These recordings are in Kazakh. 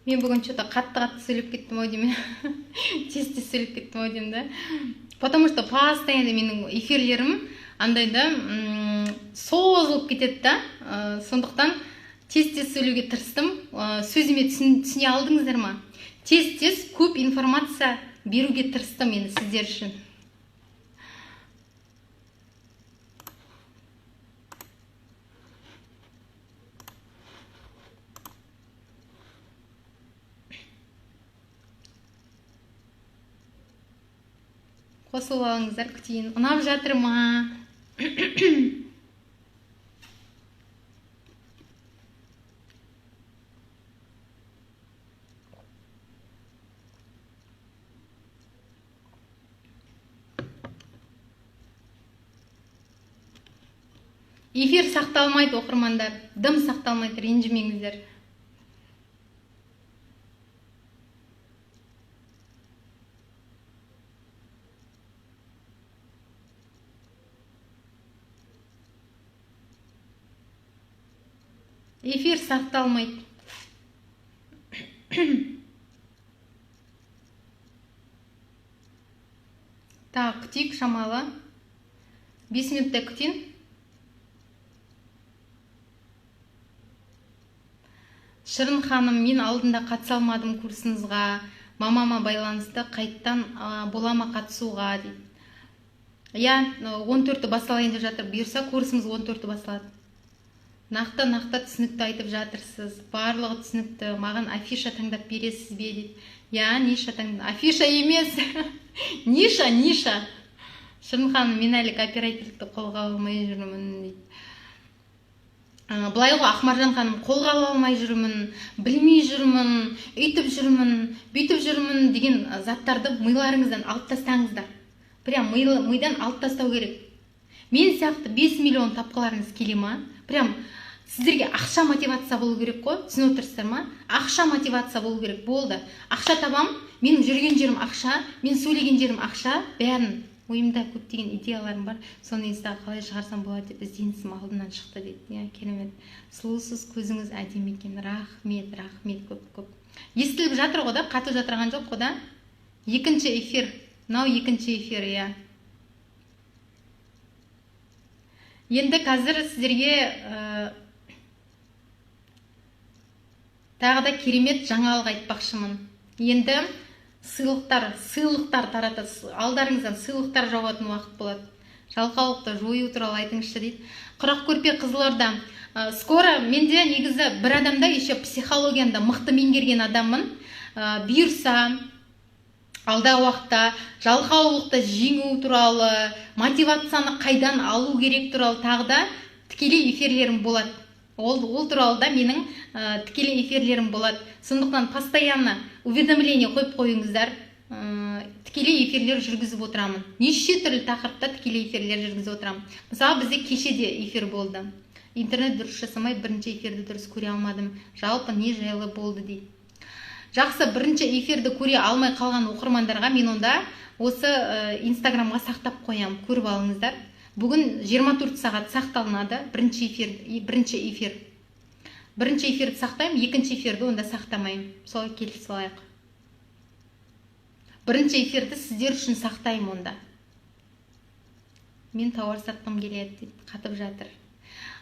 Мен бүгін что-то қатты-қатты сөйлеп кеттім ау деймін. Тез-тез сөйлеп кеттім ау деймін да. Потому что постоянно менің эфирлерім андай да, созылып кетеді да. Сондықтан тез-тез сөйлеуге тырыстым. Сөзіме түсіне алдыңыздар ма? Тез-тез көп информация беруге тырыстым енді сіздер үшін. Қосылып алыңыздар, күтейін. Ұнап жатыр ма? Эфир сақталмайды, оқырмандар. Дым сақталмайды, ренжімеңіздер. Эфир сақталмайды. Так, күтейік шамалы. 5 минуттай күтейін. Шырын ханым, мен алдында қатыса алмадым курсыңызға. Мамама байланысты қайттан бола ма қатысуға дейді. Иә, 14-і басталайын деп жатыр. Бұйырса, курсымыз 14-і басталады. Нақты-нақты түсінікті айтып жатырсыз. Барлығы түсінікті. Маған афиша таңдап бересіз бе дейді. Иә, ниша таңдап. Афиша емес. Ниша, ниша. Шырын ханым, мен әлі копирайтерлікті қолға ала алмай жүрмін дейді. Былай ғой, Ақмаржан ханым, қолға ала алмай жүрмін, білмей жүрмін, үйтіп жүрмін, бүйтіп жүрмін деген заттарды миларыңыздан алып тастаңыздар. Прям мидан алып тастау керек. Мен сияқты 5 миллион тапқыларыңыз келе ма? Прям сіздерге ақша мотивация болу керек қой, түсініп отырсыздар ма? Ақша мотивация болу керек, болды. Ақша табам, менің жүрген жерім ақша, мен сөйлеген жерім ақша, бәрін. Ойымда көптеген идеяларым бар, соны инстаға қалай шығарсам болады деп ізденісім алдынан шықты дейді. Иә, керемет. Сұлусыз, көзіңіз әдемі екен. Рахмет, рахмет көп-көп. Естіліп жатыр ғой да, қатып жатырған жоқ қой да? Екінші эфир, мынау екінші эфир, иә. Енді қазір сіздерге тағы да керемет жаңалық айтпақшымын. Енді сыйлықтар таратасыз, алдарыңыздан сыйлықтар жауатын уақыт болады. Жалқаулықты жою туралы айтыңызшы дейді. Құрақ көрпе Қызылорда. Скоро менде негізі бір адамда еще психологияны да мықты меңгерген адаммын. Бұйырса, алдағы уақытта жалқаулықты жеңу туралы, мотивацияны қайдан алу керек туралы тағы да тікелей эфирлерім болады. Ол туралы да менің тікелей эфирлерім болады. Сондықтан постоянно уведомление қойып қойыңыздар. Тікелей эфирлер жүргізіп отырамын. Неше түрлі тақырыпта тікелей эфирлер жүргізіп отырамын. Мысалы, бізде кеше де эфир болды. Интернет дұрыс жасамай бірінші эфирді дұрыс көре алмадым. Жалпы не жайлы болды дейді. Жақсы, бірінші эфирді көре алмай қалған оқырмандарға мен онда осы Инстаграмға сақтап қоямын, көріп алыңыздар. Бүгін 24 сағат сақталынады бірінші эфир, бірінші эфир. Бірінші эфирді сақтаймын, екінші эфирді онда сақтамаймын. Солай келісіп алайық. Бірінші эфирді сіздер үшін сақтаймын онда. Мен тауар сатқым келеді дейді, қатып жатыр.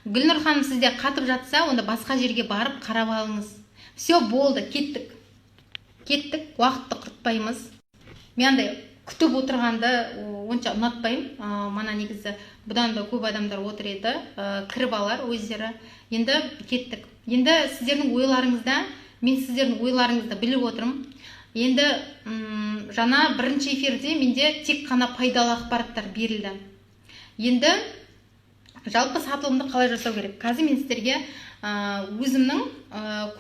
Гүлнұр ханым, сізде қатып жатса, онда басқа жерге барып қарап алыңыз. Все, болды, кеттік. Кеттік, уақытты құртпаймыз. Мен андай күтіп отырғанды онша ұнатпаймын. Мана негізі бұдан да көп адамдар отыр еді, кіріп алар өздері. Енді кеттік. Енді сіздердің ойларыңызда, мен сіздердің ойларыңызды біліп отырмын. Енді жаңа бірінші эфирде менде тек қана пайдалы ақпараттар берілді. Енді жалпы сатылымды қалай жасау керек? Қазір мен сіздерге өзімнің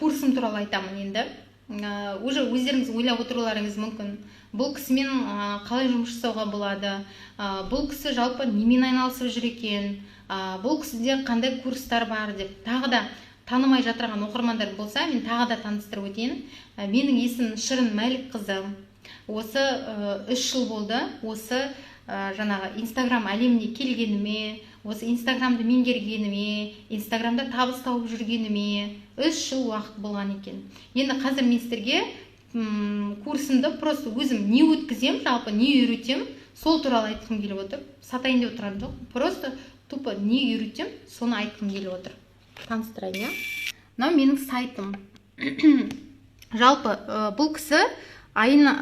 курсым туралы айтамын енді. Уже өздеріңіз ойлап отыруларыңыз мүмкін. Бұл кісімен қалай жұмыс жасауға болады? Бұл кісі жалпы немен айналысып жүр екен? Бұл кісіде қандай курстар бар деп. Тағы да танымай жатырған оқырмандар болса, мен тағы да таныстырып өтейін. Менің есімім Шырын Мәлікқызы. Осы 3 жыл болды, осы жаңағы Инстаграм әлеміне келгеніме, Осы Инстаграмды меңгергеніме, Инстаграмда табыс тауып жүргеніме 3 жыл уақыт болған екен. Енді қазір мен сіздерге курсымды, просто өзім не өткіземін, жалпы не үйретемін, сол туралы айтқым келіп отыр. Сатайын деп отырған жоқ, просто тупо не үйретемін, соны айтқым келіп отыр. Таныстырайын, иә. Мынау менің сайтым. Жалпы бұл кісі айына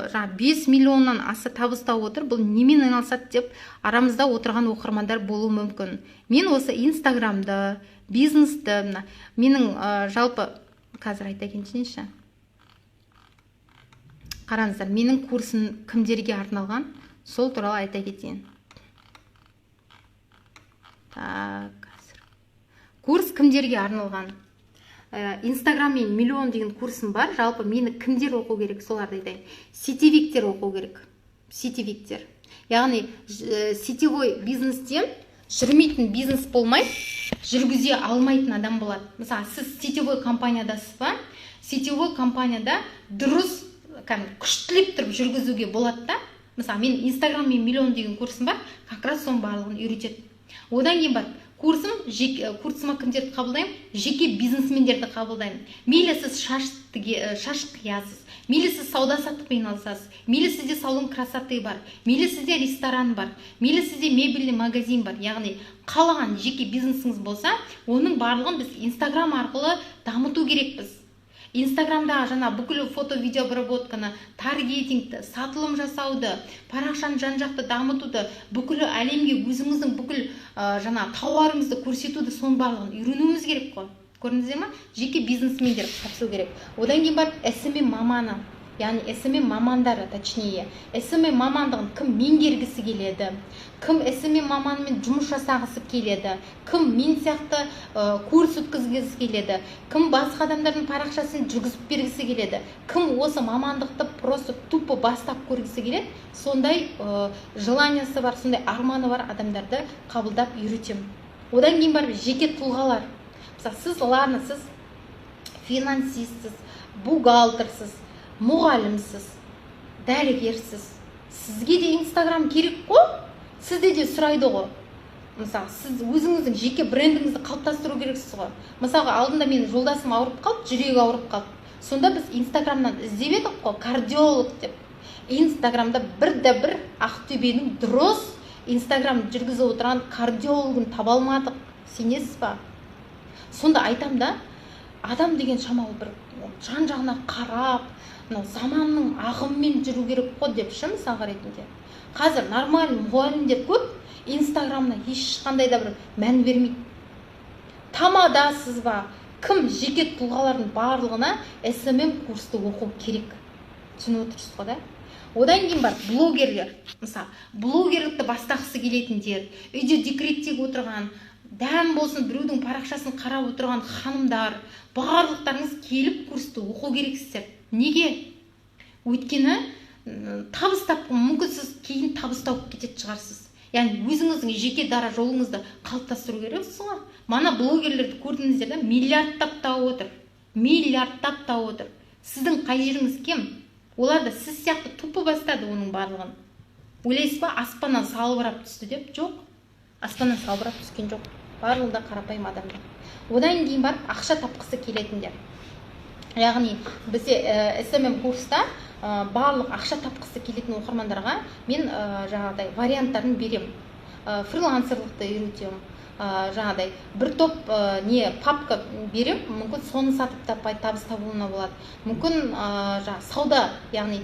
жаңағы 5 миллионнан аса табыс тауып отыр, бұл немен айналысады деп арамызда отырған оқырмандар болуы мүмкін. Мен осы Инстаграмды, бизнесті, мына менің жалпы қазір айта кетейінші. Қараңыздар, менің курсым кімдерге арналған, сол туралы айта кетейін. Так, қазір курс кімдерге арналған? Инстаграммен миллион деген курсым бар. Жалпы мені кімдер оқу керек, соларды айтайын. Сетевиктер оқу керек. Сетевиктер, яғни сетевой бизнесте жүрмейтін бизнес болмайды, жүргізе алмайтын адам болады. Мысалы, сіз сетевой компаниядасыз ба? Сетевой компанияда дұрыс, кәдімгі күштілеп тұрып жүргізуге болады да. Мысалы, мен Инстаграммен миллион деген курсым бар, как раз соның барлығын үйретеді. Одан кейін барып курсым жеке, курсыма кімдерді қабылдаймын? Жеке бизнесмендерді қабылдаймын. Мейлі сіз шаш қиясыз, мейлі сіз сауда саттықпен айналысасыз, мейлі сізде салон красоты бар, мейлі сізде ресторан бар, мейлі сізде мебельный магазин бар, яғни қалаған жеке бизнесіңіз болса, оның барлығын біз Инстаграм арқылы дамыту керекпіз. Инстаграмдағы жаңа бүкіл фото, видео обработканы, таргетингті, сатылым жасауды, парақшаны жан жақты дамытуды, бүкіл әлемге өзіңіздің бүкіл жаңа тауарыңызды көрсетуді, соның барлығын үйренуіміз керек қой. Көрдіңіздер ма? Жеке бизнесмендер қатысу керек. Одан кейін барып СММ маманы, яғни СММ мамандары, точнее, СММ мамандығын кім меңгергісі келеді, кім СММ маманымен жұмыс жасағысы келеді, кім мен сияқты курс өткізгісі келеді, кім басқа адамдардың парақшасын жүргізіп бергісі келеді, кім осы мамандықты просто тупо бастап көргісі келеді, сондай желаниясы бар, сондай арманы бар адамдарды қабылдап үйретемін. Одан кейін барып жеке тұлғалар. Мысалы, сіз, ладно, сіз финансистсіз, бухгалтерсіз, мұғалімсіз, дәрігерсіз, сізге де Инстаграм керек қой. Сізде де сұрайды ғой. Мысалы, сіз өзіңіздің жеке брендіңізді қалыптастыру керексіз ғой. Мысалға, алдында менің жолдасым ауырып қалды, жүрегі ауырып қалды. Сонда біз Инстаграмнан іздеп едік қой кардиолог деп. Инстаграмда бір де бір Ақтөбенің дұрыс Инстаграм жүргізіп отырған кардиологын таба алмадық, сенесіз ба? Сонда айтам да, адам деген шамалы бір жан жағына қарап, мынау заманның ағымымен жүру керек қой деп ше. Мысалға ретінде, қазір нормальный мұғалімдер көп, Инстаграмына ешқандай да бір мән бермейді. Тамадасыз ба, кім, жеке тұлғалардың барлығына СММ курсты оқу керек, түсініп отырсыз ғой да? Одан кейін бар блогерлер. Мысалы, блогерлікті бастағысы келетіндер, үйде декреттегі отырған, дәм болсын біреудің парақшасын қарап отырған ханымдар, барлықтарыңыз келіп курсты оқу керексіздер. Неге? Өйткені табыс тап, мүмкін, сіз кейін табыс тауып кететін шығарсыз. Яғни өзіңіздің жеке дара жолыңызды қалыптастыру керексіз ғой. Мана блогерлерді көрдіңіздер да, миллиардтап тауып отыр, миллиардтап тауып отыр. Сіздің қай жеріңіз кем? Олар да сіз сияқты тупо бастады оның барлығын. Ойлайсыз ба, аспаннан салбырап түсті деп? Жоқ, аспаннан салбырап түскен жоқ, барлығы да қарапайым адамдар. Одан кейін барып ақша тапқысы келетіндер. Яғни бізде СММ курста барлық ақша тапқысы келетін оқырмандарға мен жаңағыдай варианттарын беремін. Фрилансерлықты үйретемін, жаңағыдай бір топ не папка беремін, мүмкін, соны сатып таппай табыс табуына болады, мүмкін, жаңағы сауда, яғни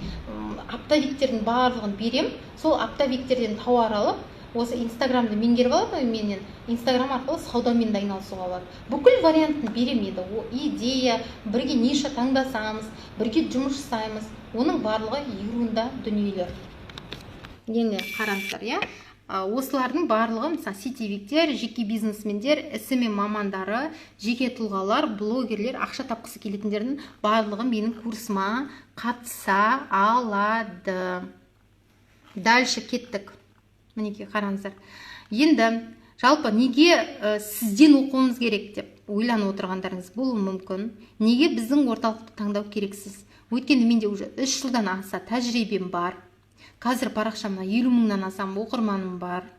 оптовиктердің барлығын беремін. Сол оптовиктерден тауар алып, осы Инстаграмды меңгеріп алады ғой менен, Инстаграм арқылы саудамен де айналысуға болады. Бүкіл вариантын беремін. Енді идея, бірге ниша таңдасамыз, бірге жұмыс жасаймыз, оның барлығы ерунда дүниелер. Енді қараңыздар, иә, осылардың барлығы, мысалы, сетевиктер, жеке бизнесмендер, СММ мамандары, жеке тұлғалар, блогерлер, ақша тапқысы келетіндердің барлығы менің курсыма қатыса алады. Дальше кеттік. Мінекей, қараңыздар, енді жалпы неге сізден оқуымыз керек деп ойланып отырғандарыңыз болуы мүмкін. Неге біздің орталықты таңдау керексіз? Өйткені менде уже 3 жылдан аса тәжірибем бар. Қазір парақшамда 50 мыңнан аса оқырманым бар.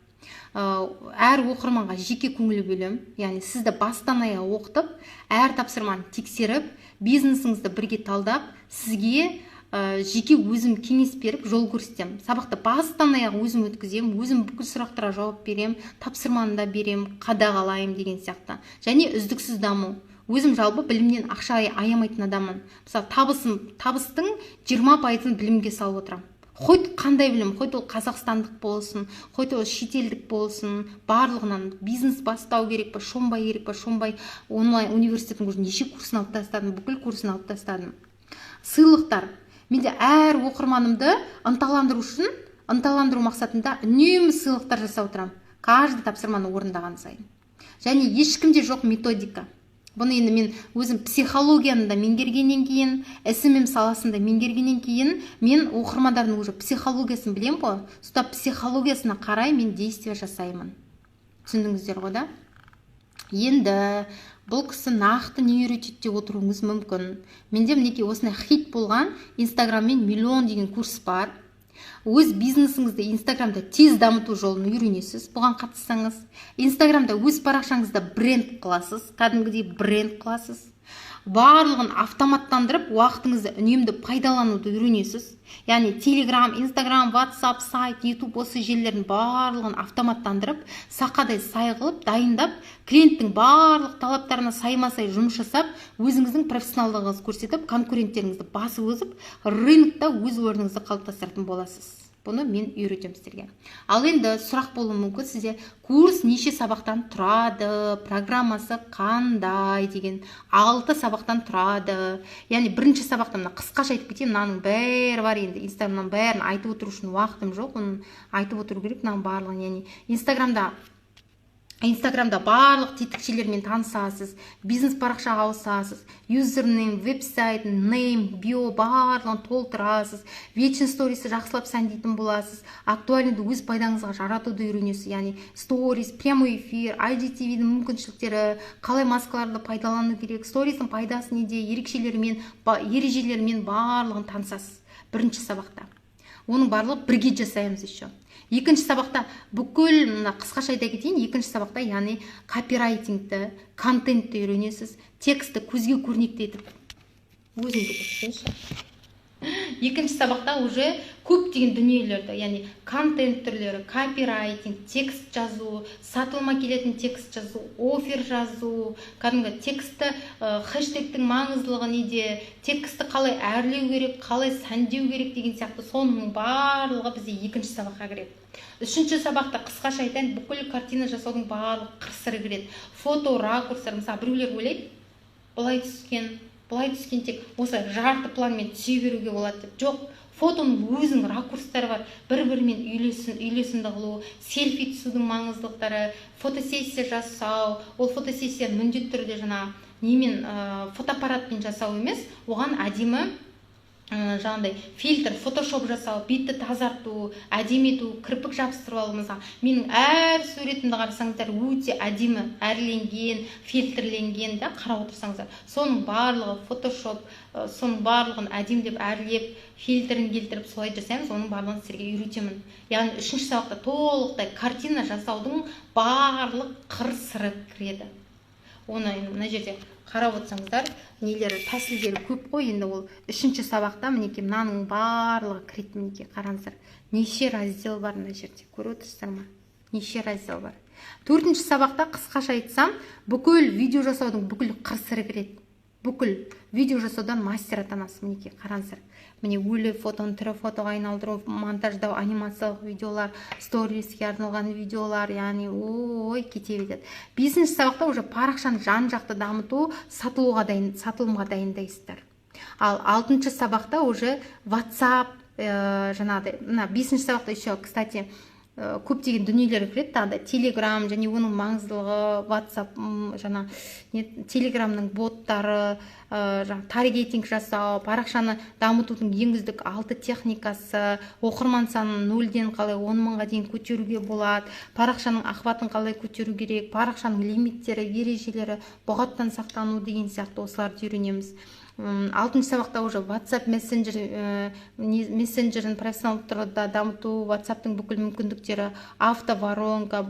Әр оқырманға жеке көңіл бөлемін, яғни сізді бастан аяқ оқытып, әр тапсырманы тексеріп, бизнесіңізді бірге талдап, сізге жеке өзім кеңес беріп, жол көрсетемін. Сабақты бастан аяқ өзім өткіземін, өзім бүкіл сұрақтарға жауап беремін, тапсырманы да беремін, қадағалаймын деген сияқты. Және үздіксіз даму. Өзім жалпы білімнен ақша аямайтын адаммын. Мысалы, табыстың 20%-ын білімге салып отырамын. Хоть қандай білім, хоть ол қазақстандық болсын, хоть ол шетелдік болсын, барлығынан. Бизнес бастау керек па, Шомбай керек па, Шомбай онлайн университеттің уже неше курсын алып тастадым, бүкіл курсын алып тастадым. Сыйлықтар. Менде әр оқырманымды ынталандыру үшін, ынталандыру мақсатында үнемі сыйлықтар жасап отырамын, каждый тапсырманы орындаған сайын. Және ешкімде жоқ методика. Бұны енді мен өзім психологияны да меңгергеннен кейін, СММ саласын да меңгергеннен кейін, мен оқырмандардың уже психологиясын білемін ғой. Сонда психологиясына қарай мен действие жасаймын. Түсіндіңіздер ғой, да? Енді бұл кісі нақты не үйретеді деп отыруыңыз мүмкін. Менде, мінекей, осындай хит болған «Инстаграммен миллион» деген курс бар. Өз бизнесіңізді Инстаграмда тез дамыту жолын үйренесіз бұған қатыссаңыз. Инстаграмда өз парақшаңызда бренд қыласыз, кәдімгідей бренд қыласыз. Барлығын автоматтандырып, уақытыңызды үнемді пайдалануды үйренесіз. Яғни Телеграм, Инстаграм, Ватсап, сайт, Ютуб, осы желілердің барлығын автоматтандырып, сақадай сай қылып дайындап, клиенттің барлық талаптарына сайма сай жұмыс жасап, өзіңіздің профессионалдығыңызды көрсетіп, конкуренттеріңізді басып озып, рынокта өз орныңызды қалыптастыратын боласыз. Бұны мен үйретемін сіздерге. Ал енді сұрақ болуы мүмкін сізде: курс неше сабақтан тұрады, программасы қандай деген. Алты сабақтан тұрады. Яғни бірінші сабақта, мына қысқаша айтып кетейін, мынаның бәрі бар енді Инстаграмның бәрін айтып отыру үшін уақытым жоқ, оны айтып отыру керек мынаның барлығын. Яғни Инстаграмда барлық тетікшелермен танысасыз, бизнес парақшаға ауысасыз, юзернейм, веб-сайт, нейм, био, барлығын толтырасыз, вечный стористі жақсылап сәндейтін боласыз, актуальныйды өз пайдаңызға жаратуды үйренесіз. Яғни сторис, прямой эфир, IGTV-дің мүмкіншіліктері, қалай маскаларды пайдалану керек, стористің пайдасы неде, ерекшелерімен, ережелерімен, барлығын танысасыз бірінші сабақта. Оның барлығы бірге жасаймыз. Еще екінші сабақта бүкіл мына қысқаша айта кетейін. Екінші сабақта, яғни копирайтингті, контентті үйренесіз, текстті көзге көрнекті етіп өзімді көрсетейінші. Екінші сабақта уже көптеген дүниелерді, яғни контент түрлері, копирайтинг, текст жазу, сатылма келетін текст жазу, офер жазу, кәдімгі текстті, хэштегтің маңыздылығы неде, текстті қалай әрлеу керек, қалай сәндеу керек деген сияқты, соның барлығы бізде екінші сабаққа кіреді. Үшінші сабақта, қысқаша айтайын, бүкіл картина жасаудың барлық қыр сыры кіреді, фото ракурстар. Мысалы, біреулер ойлайды, былай түскен, былай түскен, тек осы жарты планмен түсе беруге болады деп. Жоқ, фотоның өзінің ракурстары бар, бір бірімен үйлесімді қылу, селфи түсудің маңыздылықтары, фотосессия жасау. Ол фотосессияны міндетті түрде жаңағы немен, фотоаппаратпен жасау емес, оған әдемі жаңағыдай фильтр, фотошоп жасау, бетті тазарту, әдемі ету, кірпік жабыстырып алу. Мысалы, менің әр суретімді қарасаңыздар, өте әдемі әрленген, фильтрленген да, қарап отырсаңыздар, соның барлығы фотошоп. Соның барлығын әдемілеп әрлеп, фильтрін келтіріп, солай жасаймыз. Оның барлығын сіздерге үйретемін. Яғни үшінші сабақта толықтай картина жасаудың барлық қыр сыры кіреді. Оны енді мына жерде қарап отырсаңыздар, нелері, тәсілдері көп қой енді. Ол үшінші сабақта, мінекей, мынаның барлығы кіреді. Мінекей, қараңыздар, неше раздел бар мына жерде, көріп отырсыздар ма, неше раздел бар? Төртінші сабақта, қысқаша айтсам, бүкіл видео жасаудың бүкіл қыр сыры кіреді. Бүкіл видео жасаудан мастер атанасыз. Мінекей, қараңыздар, міне, өлі фотоны тірі фотоға айналдыру, монтаждау, анимациялық видеолар, сториске арналған видеолар, яғни ой, кете береді. Бесінші сабақта уже парақшаны жан жақты дамыту, сатылуға дайын, сатылымға дайындайсыздар. Ал алтыншы сабақта уже WhatsApp, жаңағыдай мына бесінші сабақта еще, кстати, көптеген дүниелер кіреді тағы да: Телеграм және оның маңыздылығы, WhatsApp, жаңа не, Телеграмның боттары, жаңа таргетинг жасау, парақшаны дамытудың ең үздік алты техникасы, оқырман санын 0-ден қалай 10 мыңға дейін көтеруге болады, парақшаның охватын қалай көтеру керек, парақшаның лимиттері, ережелері, бұғаттан сақтану деген сияқты, осыларды үйренеміз. Алтыншы сабақта уже WhatsApp мессенджер, мессенджерін профессионалды тұрғыда дамыту, WhatsAppтың бүкіл мүмкіндіктері, автоворонка,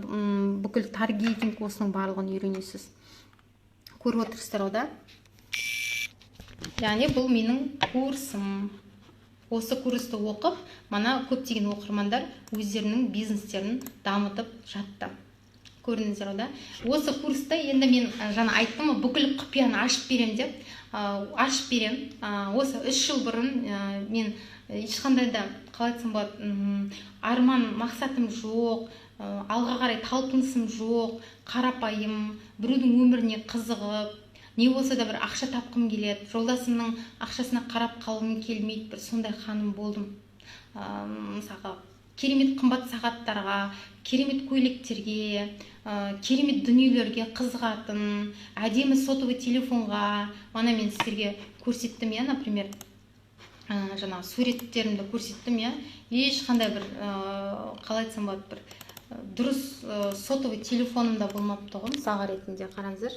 бүкіл таргетинг, осының барлығын үйренесіз. Көріп отырсыздар ғой, да? Яғни бұл менің курсым. Осы курсты оқып, мана көптеген оқырмандар өздерінің бизнестерін дамытып жатты. Көрдіңіздер ғой, да? Осы курста енді мен жаңа айттым ғой, бүкіл құпияны ашып беремін деп, ашып беремін. Осы 3 жыл бұрын мен ешқандай да, қалай айтсам болады, арман мақсатым жоқ, алға қарай талпынысым жоқ, қарапайым біреудің өміріне қызығып, не болса да бір ақша тапқым келеді, жолдасымның ақшасына қарап қалғым келмейді, бір сондай ханым болдым. Мысалға, керемет қымбат сағаттарға, керемет көйлектерге, керемет дүниелерге қызығатын, әдемі сотовый телефонға. Мана мен сіздерге көрсеттім, иә, например, жаңағы суреттерімді көрсеттім, иә. Ешқандай бір, қалай айтсам болады, бір дұрыс сотовый телефоным да болмапты ғой. Мысалға ретінде, қараңыздар,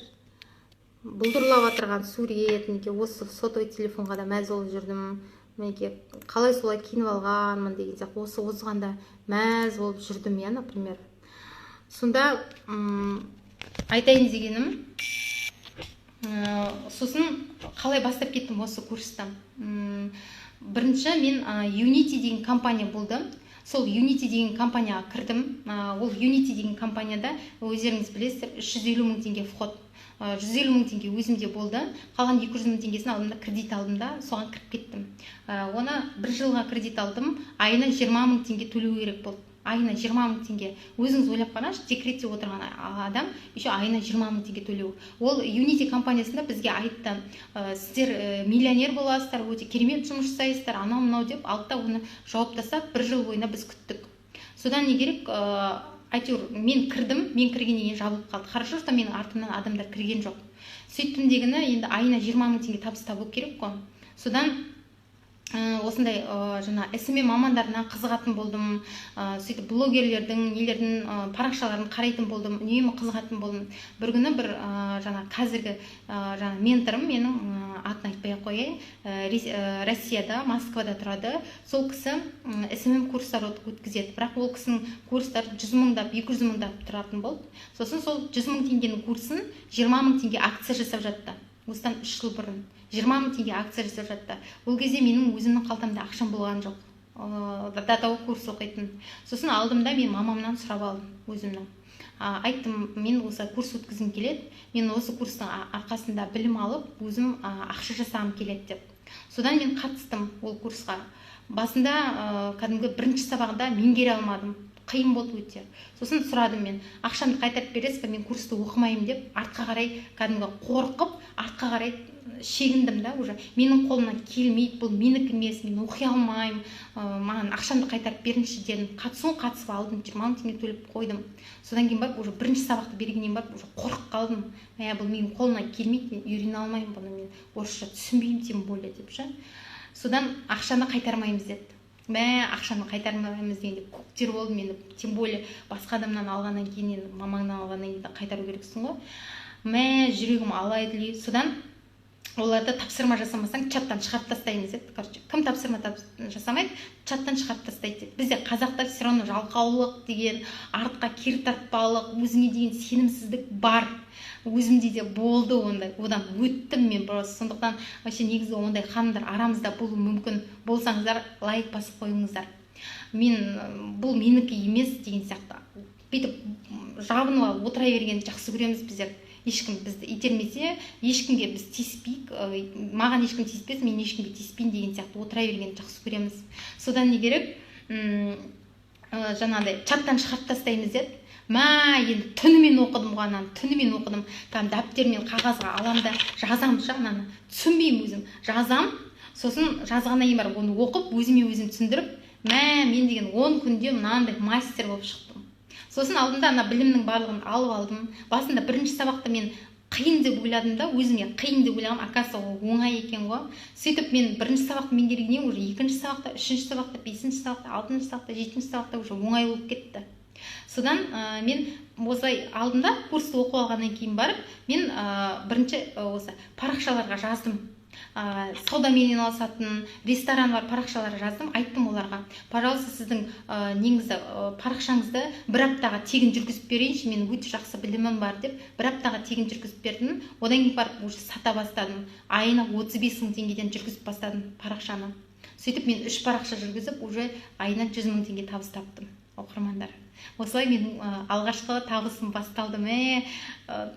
бұлдырлап отырған сурет. Мінекей, осы сотовый телефонға да мәз болып жүрдім. Мінекей, қалай солай киініп алғанмын деген сияқты, осы осыған да мәз болып жүрдім, иә. Например, сонда айтайын дегенім, сосын қалай бастап кеттім осы курсты? Бірінші мен Unity деген компания болды, сол Unity деген компанияға кірдім. Ол Unity деген компанияда, өздеріңіз білесіздер, 350 мың теңге вход. 150 мың теңге өзімде болды, қалған 200 мың теңгесін алдым да, кредит алдым да, соған кіріп кеттім. Оны бір жылға кредит алдым, айына 20 мың теңге төлеу керек болды. Айына 20 мың теңге, өзіңіз ойлап қараңызшы, декретте отырған адам еще айына 20 мың теңге төлеу. Ол Unity компаниясында бізге айтты: «Сіздер миллионер боласыздар, өте керемет жұмыс жасайсыздар», анау мынау деп алды да, оны жауып тастап, бір жыл бойына біз күттік. Содан не керек, әйтеуір мен кірдім. Мен кіргеннен кейін жабылып қалды. Хорошо, что менің артымнан адамдар кірген жоқ. Сөйттім дегені, енді айына 20 мың теңге табыс табу керек қой. Содан осындай жаңа СММ мамандарына қызығатын болдым. Сөйтіп блогерлердің, нелердің парақшаларын қарайтын болдым, үнемі қызығатын болдым. Бір күні бір жаңа қазіргі жаңа менторым менің, атын айтпай ақ қояйын, Россияда, Москвада тұрады. Сол кісі СММ курстар өткізеді, бірақ ол кісінің курстары 100 мыңдап, 200 мыңдап тұратын болды. Сосын сол 100 мың теңгенің курсын 20 мың теңге акция жасап жатты. Осыдан 3 жыл бұрын 20 мың теңге акция жасап жатты. Ол кезде менің өзімнің қалтамда ақшам болған жоқ до того курс оқитын. Сосын алдым да, мен мамамнан сұрап алдым өзімнің. Айттым: «Мен осы курс өткізгім келеді, мен осы курстың арқасында білім алып, өзім ақша жасағым келеді», – деп. Содан мен қатыстым ол курсқа. Басында кәдімгі бірінші сабағында меңгере алмадым, қиын болды өте. Сосын сұрадым: «Мен ақшамды қайтарып бересіз ба, мен курсты оқымаймын», – деп. Артқа қарай кәдімгі қорқып, артқа қарай шегіндім да. «Уже менің қолымнан келмейді, бұл менікі емес, мен оқи алмаймын, маған ақшамды қайтарып беріңізші», – дедім. Қатысуын қатысып алдым, 20 мың теңге төлеп қойдым. Содан кейін барып, уже бірінші сабақты бергеннен барып, уже қорқып қалдым: «Мә, бұл менің қолымнан келмейді, мен үйрене алмаймын бұны, мен орысша түсінбеймін тем более», – деп ше. Содан «Ақшаны қайтармаймыз», – деді. Мә, ақшаны қайтармаймыз дегенде көктер болдым енді. Тем более басқа адамнан алғаннан кейін, енді мамаңнан алғаннан кейін қайтару керексің ғой. Мә, жүрегім алай дүлей. Содан оларды «Тапсырма жасамасаң, чаттан шығарып тастаймыз», – деді. Короче, кім тапсырма жасамайды, чаттан шығарып тастайды деді. Бізде, қазақта, все равно жалқаулық деген, артқа кері тартпалық, өзіңе деген сенімсіздік бар. Өзімде де болды ондай, одан өттім мен просто. Сондықтан вообще негізі ондай ханымдар арамызда болуы мүмкін. Болсаңыздар, лайк басып қойыңыздар. «Мен, бұл менікі емес» деген сияқты бүйтіп жабынып алып отыра бергенді жақсы көреміз біздер. Ешкім бізді итермесе, ешкімге біз тиіспейік, маған ешкім тиіспесін, мен ешкімге тиіспеймін деген сияқты отыра бергенді жақсы көреміз. Содан не керек, жаңағыдай «Чаттан шығарып тастаймыз», – деді. Мә, енді түнімен оқыдым ғой ананы, түнімен оқыдым. Кәдімгі дәптер мен қағазға аламын да, жазамын ше. Ананы түсінбеймін өзім, жазам. Сосын жазғаннан кейін барып оны оқып, өзіме өзім түсіндіріп, мә, мен деген 10 күнде мынандай мастер болып шықтым. Сосын алдым да, ана білімнің барлығын алып алдым. Басында бірінші сабақты мен қиын деп ойладым да, өзіме қиын деп ойлағанмын, оказывается, ол оңай екен ғой. Сөйтіп мен бірінші сабақты меңгергеннен, уже екінші сабақта, үшінші сабақта, бесінші сабақта, алтыншы сабақта, жетінші сабақта уже оңай болып кетті. Содан мен осылай алдым да, курсты оқып алғаннан кейін барып мен бірінші осы парақшаларға жаздым. Саудамен айналысатын ресторан бар, парақшалар жаздым, айттым оларға: пожалуйста, сіздің неңізді, парақшаңызды бір аптаға тегін жүргізіп берейінші, менің өте жақсы білімім бар деп, бір аптаға тегін жүргізіп бердім. Одан кейін барып уже сата бастадым, айына 35 мың теңгеден жүргізіп бастадым парақшаны. Сөйтіп мен 3 парақша жүргізіп, уже айына 100 мың теңге табыс таптым, оқырмандар. Осылай менің алғашқы табысым басталды.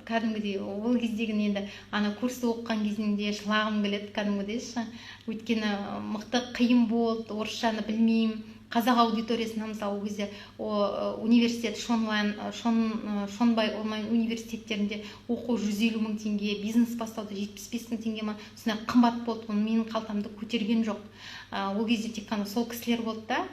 Кәдімгідей ол кездегі енді ана курсты оқыған кезімде жылағым келеді кәдімгідей ше. Өйткені мықты қиын болды, орысшаны білмеймін. Қазақ аудиториясына мысалы ол кезде университет Шонбай онлайн университеттерінде оқу 150 мың теңге, бизнес бастауды 75 мың теңге ма, сондай қымбат болды, оны менің қалтамды көтерген жоқ. Ол кезде тек қана сол кісілер болды да,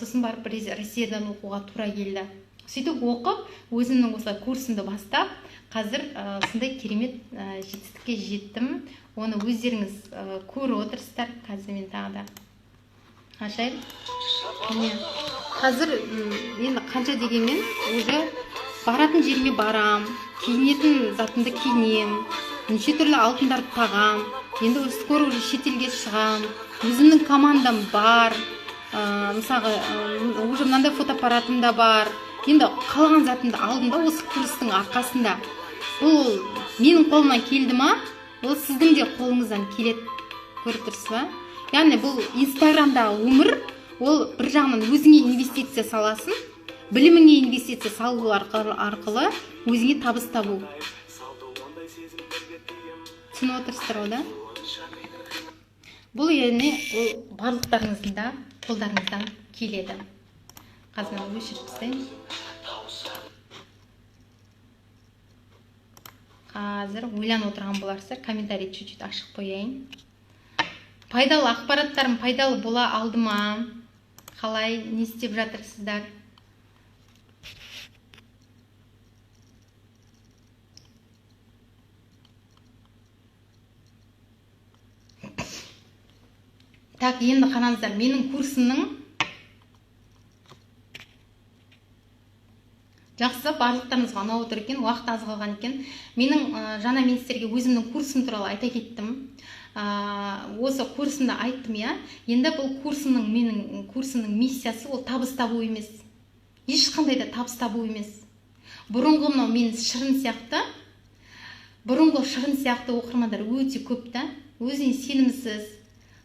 сосын барып Россиядан оқуға тура келді. Сөйтіп оқып, өзімнің осылай курсымды бастап, қазір сондай керемет жетістікке жеттім. Оны өздеріңіз көріп отырсыздар. Қазір мен тағы да ашайын. Міне, қазір енді қанша дегенмен уже баратын жеріме барам, киінетін затымды киінем, неше түрлі алтындарды тағам. Енді скоро уже шетелге шығам, өзімнің командам бар. Мысалға, уже мынандай фотоаппаратым да бар. Енді қалған затымды алдым да осы курстың арқасында. Бұл менің қолымнан келді ма? Ол сіздің де қолыңыздан келеді. Көріп тұрсыз ба? Яғни бұл Инстаграмдағы өмір, ол бір жағынан өзіңе инвестиция саласың, біліміңе инвестиция салу арқылы өзіңе табыс табу. Түсініп отырсыздар ғой, да? Бұл яғни ол барлықтарыңыздың да қолдарыңыздан келеді. Қазір мен өшіріп тастайын. Қазір ойланып отырған боларсыздар, комментарий чуть-чуть ашық қояйын. Пайдалы ақпараттарым пайдалы бола алды ма? Қалай, не істеп жатырсыздар? Так, енді қараңыздар, менің курсымның жақсы, барлықтарыңызға ұнап отыр екен, уақыт аз қалған екен. Менің жаңа мен сіздерге өзімнің курсым туралы айта кеттім. Осы курсымды айттым, иә. Енді бұл курсымның, менің курсымның миссиясы ол табыс табу емес. Ешқандай да табыс табу емес. Бұрынғы мынау мен шырын сияқты, бұрынғы шырын сияқты оқырмандар өте көп та, өзіне сенімсіз,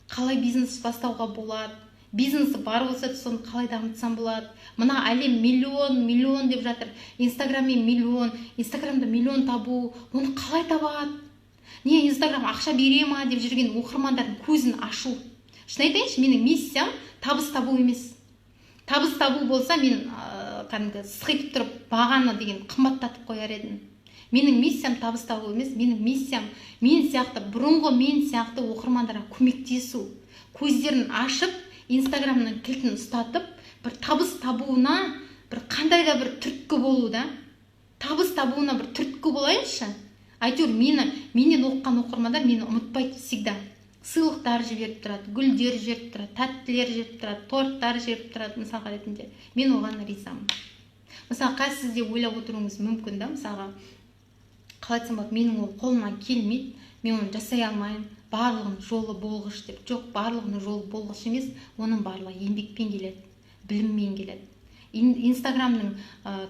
қалай бизнес бастауға болады, бизнесі бар болса да соны қалай дамытсам болады. Мына әлем миллион, миллион деп жатыр. Инстаграммен миллион, Инстаграмда миллион табу, оны қалай табады? Не, Инстаграм ақша бере ма деп жүрген оқырмандардың көзін ашу. Шын айтайыншы, менің миссиям табыс табу емес. Табыс табу болса, мен кәдімгі сықитып тұрып бағаны деген қымбаттатып қояр едім. Менің миссиям табыс табу емес, менің миссиям мен сияқты, бұрынғы мен сияқты оқырмандарға көмектесу. Көздерін ашып, Инстаграмның кілтін ұстатып, бір табыс табуына бір қандай да бір түрткі болу да. Табыс табуына бір түрткі болайыншы. Әйтеуір менен оқыған оқырмандар мені ұмытпайды всегда. Сыйлықтар жіберіп тұрады, гүлдер жіберіп тұрады, тәттілер жіберіп тұрады, торттар жіберіп тұрады мысалға ретінде. Мен оған ризамын. Мысалы, қазір сіз де ойлап отыруыңыз мүмкін да, мысалға, қалай айтсам болады, менің ол қолымнан келмейді, мен оны жасай алмаймын, барлығының жолы болғыш деп. Жоқ, барлығының жолы болғыш емес, оның барлығы еңбекпен келеді, біліммен келеді. Инстаграмның,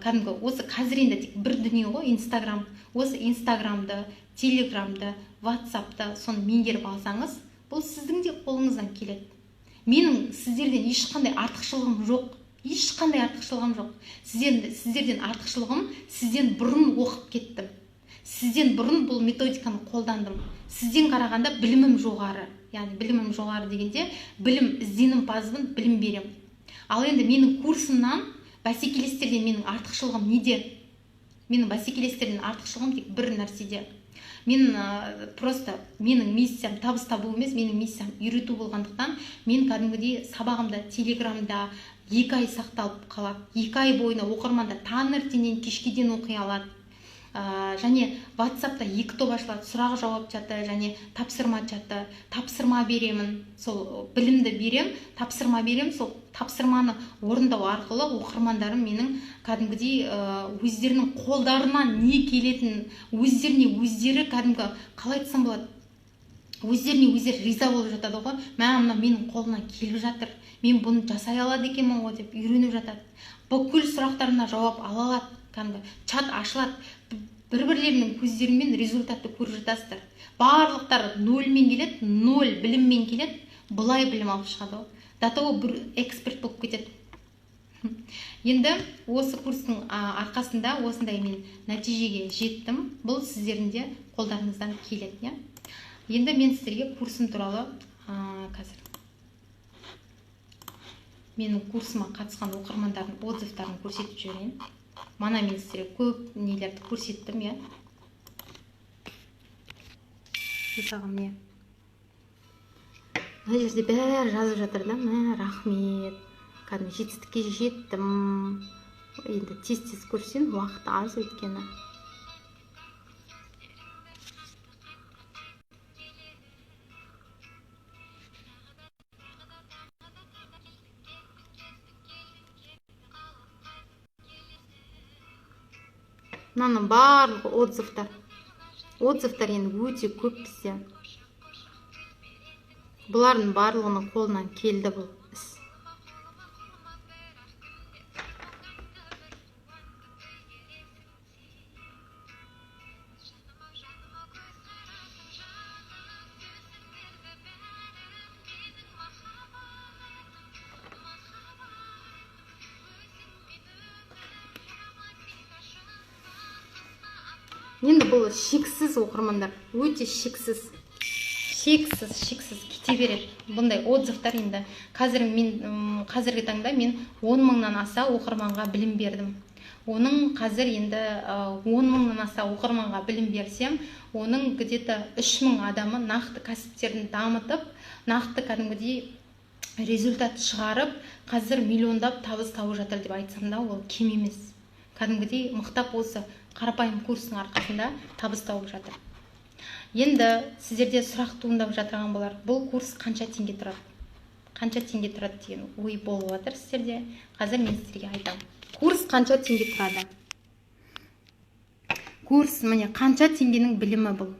кәдімгі осы қазір енді тек бір дүние ғой Инстаграм. Осы Инстаграмды, Телеграмды, Ватсапты соны меңгеріп алсаңыз, бұл сіздің де қолыңыздан келеді. Менің сіздерден ешқандай артықшылығым жоқ. Ешқандай артықшылығым жоқ. Сіздерден артықшылығым, сізден бұрын оқып кеттім. Сізден бұрын бұл методиканы қолдандым. Сізден қарағанда білімім жоғары. Яғни білімім жоғары дегенде білім ізденімпазбын, білім беремін. Ал енді менің курсымнан бәсекелестерден менің артықшылығым неде? Менің бәсекелестерден артықшылығым тек бір нәрседе. Мен просто менің миссиям табыс табу емес, менің миссиям үйрету болғандықтан мен кәдімгідей сабағымда Телеграмда 2 ай сақталып қалады. 2 ай бойына оқырмандар таңертеңнен кешке дейін оқи алады. Және WhatsAppта 2 топ ашылады, сұрақ жауап чаты және тапсырма чаты. Тапсырма беремін, сол білімді берем, тапсырма берем, сол тапсырманы орындау арқылы оқырмандарым менің кәдімгідей өздерінің қолдарынан не келетінін, өздеріне өздері кәдімгі, қалай айтсам болады, Өздеріне өздері риза болып жатады ғой: «Мә, мынау менің қолымнан келіп жатыр, мен бұны жасай алады екенмін ғой», – деп үйреніп жатады. Бүкіл сұрақтарына жауап ала алады, кәдімгі чат ашылады, бір бірлерінің көздерімен результатты көріп жатасыздар. Барлықтары нольмен келеді, ноль біліммен келеді, былай білім алып шығады ғой, до того бір эксперт болып кетеді. Енді осы курстың арқасында осындай мен нәтижеге жеттім. Бұл сіздердің де қолдарыңыздан келеді, иә. Енді мен сіздерге курсым туралы, қазір менің курсыма қатысқан оқырмандардың отзывтарын көрсетіп жіберейін. Мана мен сіздерге көп нелерді көрсеттім, иә. Мысалға, міне, мына жерде бәрі жазып жатыр да: «Мә, рахмет, кәдімгі жетістікке жеттім». Енді тез тез көрсем, уақыт аз өйткені. Мынаның барлығы отзывтар. Отзывтар енді өте көп бізде. Бұлардың барлығының қолынан келді бұл іс. Енді бұл шексіз, оқырмандар, өте шексіз, шексіз, шексіз кете береді бұндай отзывтар. Енді қазір мен, қазіргі таңда мен 10 мыңнан аса оқырманға білім бердім. Оның қазір енді 10 мыңнан аса оқырманға білім берсем, оның где-то 3 мың адамы нақты кәсіптерін дамытып, нақты кәдімгідей результат шығарып, қазір миллиондап табыс тауып жатыр деп айтсам да, ол кем емес. Кәдімгідей мықтап осы қарапайым курстың арқасында табыс тауып жатыр. Енді сіздерде сұрақ туындап жатырған болар: бұл курс қанша теңге тұрады, қанша теңге тұрады деген ой болып жатыр сіздерде. Қазір мен сіздерге айтамын, курс қанша теңге тұрады. Курс, міне, қанша теңгенің білімі бұл.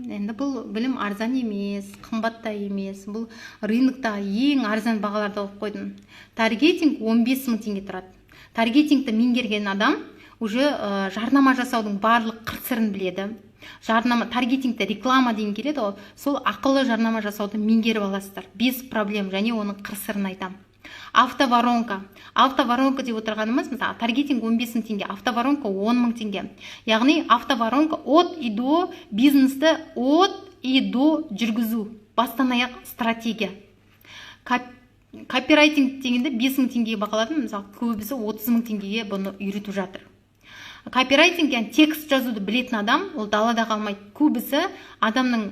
Енді бұл білім арзан емес, қымбат та емес, бұл рыноктағы ең арзан бағаларды қойып қойдым. Таргетинг 15 мың теңге тұрады. Таргетингті меңгерген адам уже жарнама жасаудың барлық қыр сырын біледі. Жарнама, таргетингте реклама деген келеді ғой, сол ақылы жарнама жасауды меңгеріп аласыздар без проблем, және оның қыр сырын айтамын. Автоворонка. Автоворонка деп отырғанымыз, мысалы, таргетинг 15 мың теңге, автоворонка 10 мың теңге. Яғни автоворонка от и до, бизнесті от и до жүргізу, бастан аяқ стратегия. Копирайтинг дегенде 5 мың теңгеге бағаладым. Мысалы, көбісі 30 мың теңгеге бұны үйретіп жатыр. Копирайтинг, яғни текст жазуды білетін адам, ол далада қалмайды. Көбісі адамның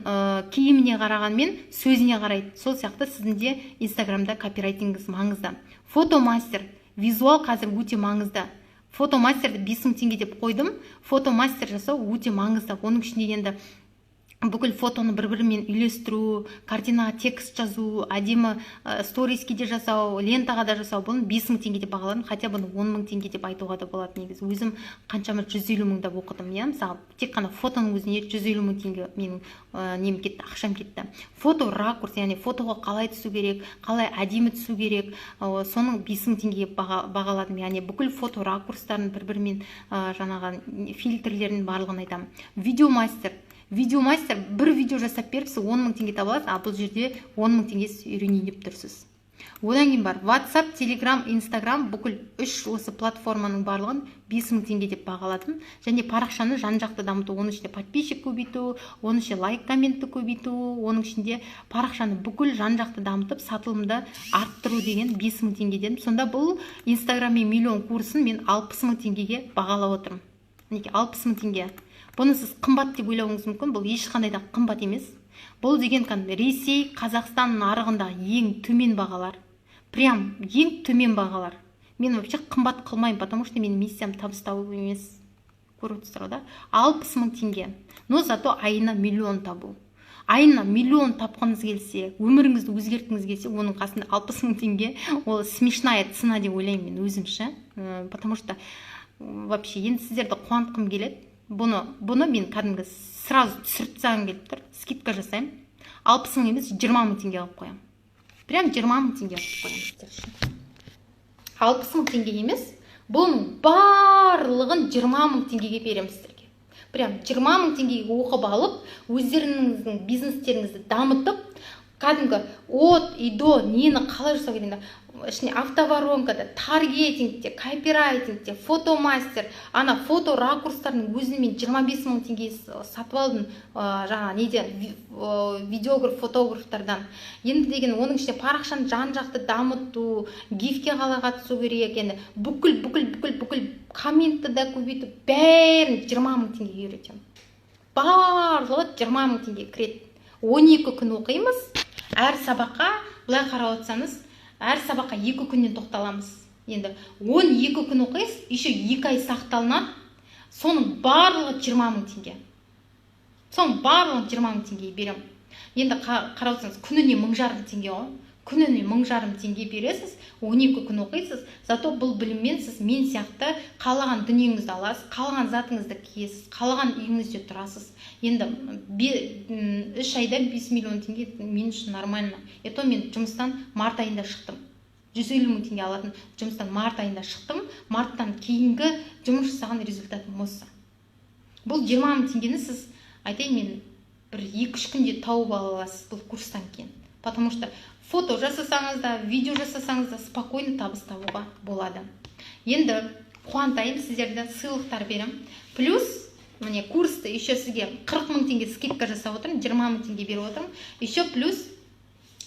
киіміне қарағанмен, сөзіне қарайды. Сол сияқты сіздің де Инстаграмда копирайтингіңіз маңызды. Фотомастер, визуал қазір өте маңызды. Фотомастерді 5 мың теңге деп қойдым. Фотомастер жасау өте маңызды. Оның ішінде енді бүкіл фотоны бір бірімен үйлестіру, картинаға текст жазу, әдемі сториске де жасау, лентаға да жасау. Бұны 5 мың теңге деп бағаладым, хотя бұны 10 мың теңге деп айтуға да болады негізі. Өзім қаншама, 150 мыңдап оқыдым, иә. Мысалы, тек қана фотоның өзіне 150 мың теңге менің нем кетті, ақшам кетті. Фото ракурс, яғни фотоға қалай түсу керек, қалай әдемі түсу керек, соның 5 мың теңгеге бағаладым. Яғни бүкіл фото ракурстарын бір бірімен, жаңағы фильтрлерін, барлығын айтамын. Видеомастер. Видеомастер бір видео жасап беріп, сіз 10 мың теңге таба аласыз, ал бұл жерде 10 мың теңге сіз үйренейін деп тұрсыз. Одан кейін бар WhatsApp, Telegram, Instagram, бүкіл үш осы платформаның барлығын 5 мың теңге деп бағаладым. Және парақшаны жан жақты дамыту, оның ішінде подписчик көбейту, оның ішінде лайк, комментті көбейту, оның ішінде парақшаны бүкіл жан жақты дамытып, сатылымды арттыру деген 5 мың теңге дедім. Сонда бұл Инстаграммен миллион курсын мен 60 мың теңгеге бағалап отырмын. Мінекей, 60 мың теңге. Бұны сіз қымбат деп ойлауыңыз мүмкін, бұл ешқандай да қымбат емес. Бұл деген кәдімгі Ресей, Қазақстан нарығындағы ең төмен бағалар, прям ең төмен бағалар. Мен вообще қымбат қылмаймын, потому что менің миссиям табыс табу емес. Көріп отырсыздар ғой да, 60 мың теңге, но зато айына миллион табу. Айына миллион тапқыңыз келсе, өміріңізді өзгерткіңіз келсе, оның қасында 60 мың теңге ол смешная цена деп ойлаймын мен өзім ше. Потому что вообще енді сіздерді қуантқым келеді. Бұны мен кәдімгі сразу түсіріп тастағым келіп тұр. Скидка жасаймын. 60 000 емес, 20 000 теңге қылып қоямын. Прям 20 000 теңге қылып қоямын сіздер үшін. 60 000 теңге емес, бұның барлығын 20 000 теңгеге беремін сіздерге. Прям 20 000 теңгеге оқып алып, өздеріңіздің бизнестеріңізді дамытып, кәдімгі от и до нені қалай жасау керек, ішіне автоворонкада, таргетингте, копирайтингте, фотомастер, ана фото ракурстардың өзін мен 25 000 теңге сатып алдым жаңа неден, видеограф, фотографтардан. Енді деген оның ішінде парақшаны жан жақты дамыту, гивке қалай қатысу керек, енді бүкіл, бүкіл, бүкіл, бүкіл комментті да көбейту, бәрін 20 000 теңгеге үйретемін. Барлығы 20 000 теңге кіреді. 12 күн оқимыз. Әр сабаққа былай қарап отырсаңыз, әр сабаққа 2 күннен тоқталамыз. Енді 12 күн оқисыз, еще 2 ай сақталынады. Соның барлығы 20 000 теңге. Соның барлығын 20 000 теңгеге беремін. Енді қарап отырсаңыз, күніне 1500 теңге ғой. Күніне 1500 теңге бересіз, 12 күн оқисыз. Зато бұл біліммен сіз мен сияқты қалаған дүниеңізді аласыз, қалаған затыңызды киесіз, қалаған үйіңізде тұрасыз. Енді 3 айда 5 миллион теңге мен үшін нормально. Это мен жұмыстан март айында шықтым, 150 000 теңге алатын жұмыстан март айында шықтым. Марттан кейінгі жұмыс жасаған результатым осы. Бұл 20 000 теңгені сіз, айтайын мен, бір 2-3 күнде тауып ала аласыз бұл курстан кейін, потому что фото жасасаңыз да, видео жасасаңыз да, спокойно табыс табуға болады. Енді қуантайын сіздерді, сыйлықтар беремін. Плюс міне, курсты еще сізге 40 000 теңге скидка жасап отырмын, 20 000 теңге беріп отырмын. Еще плюс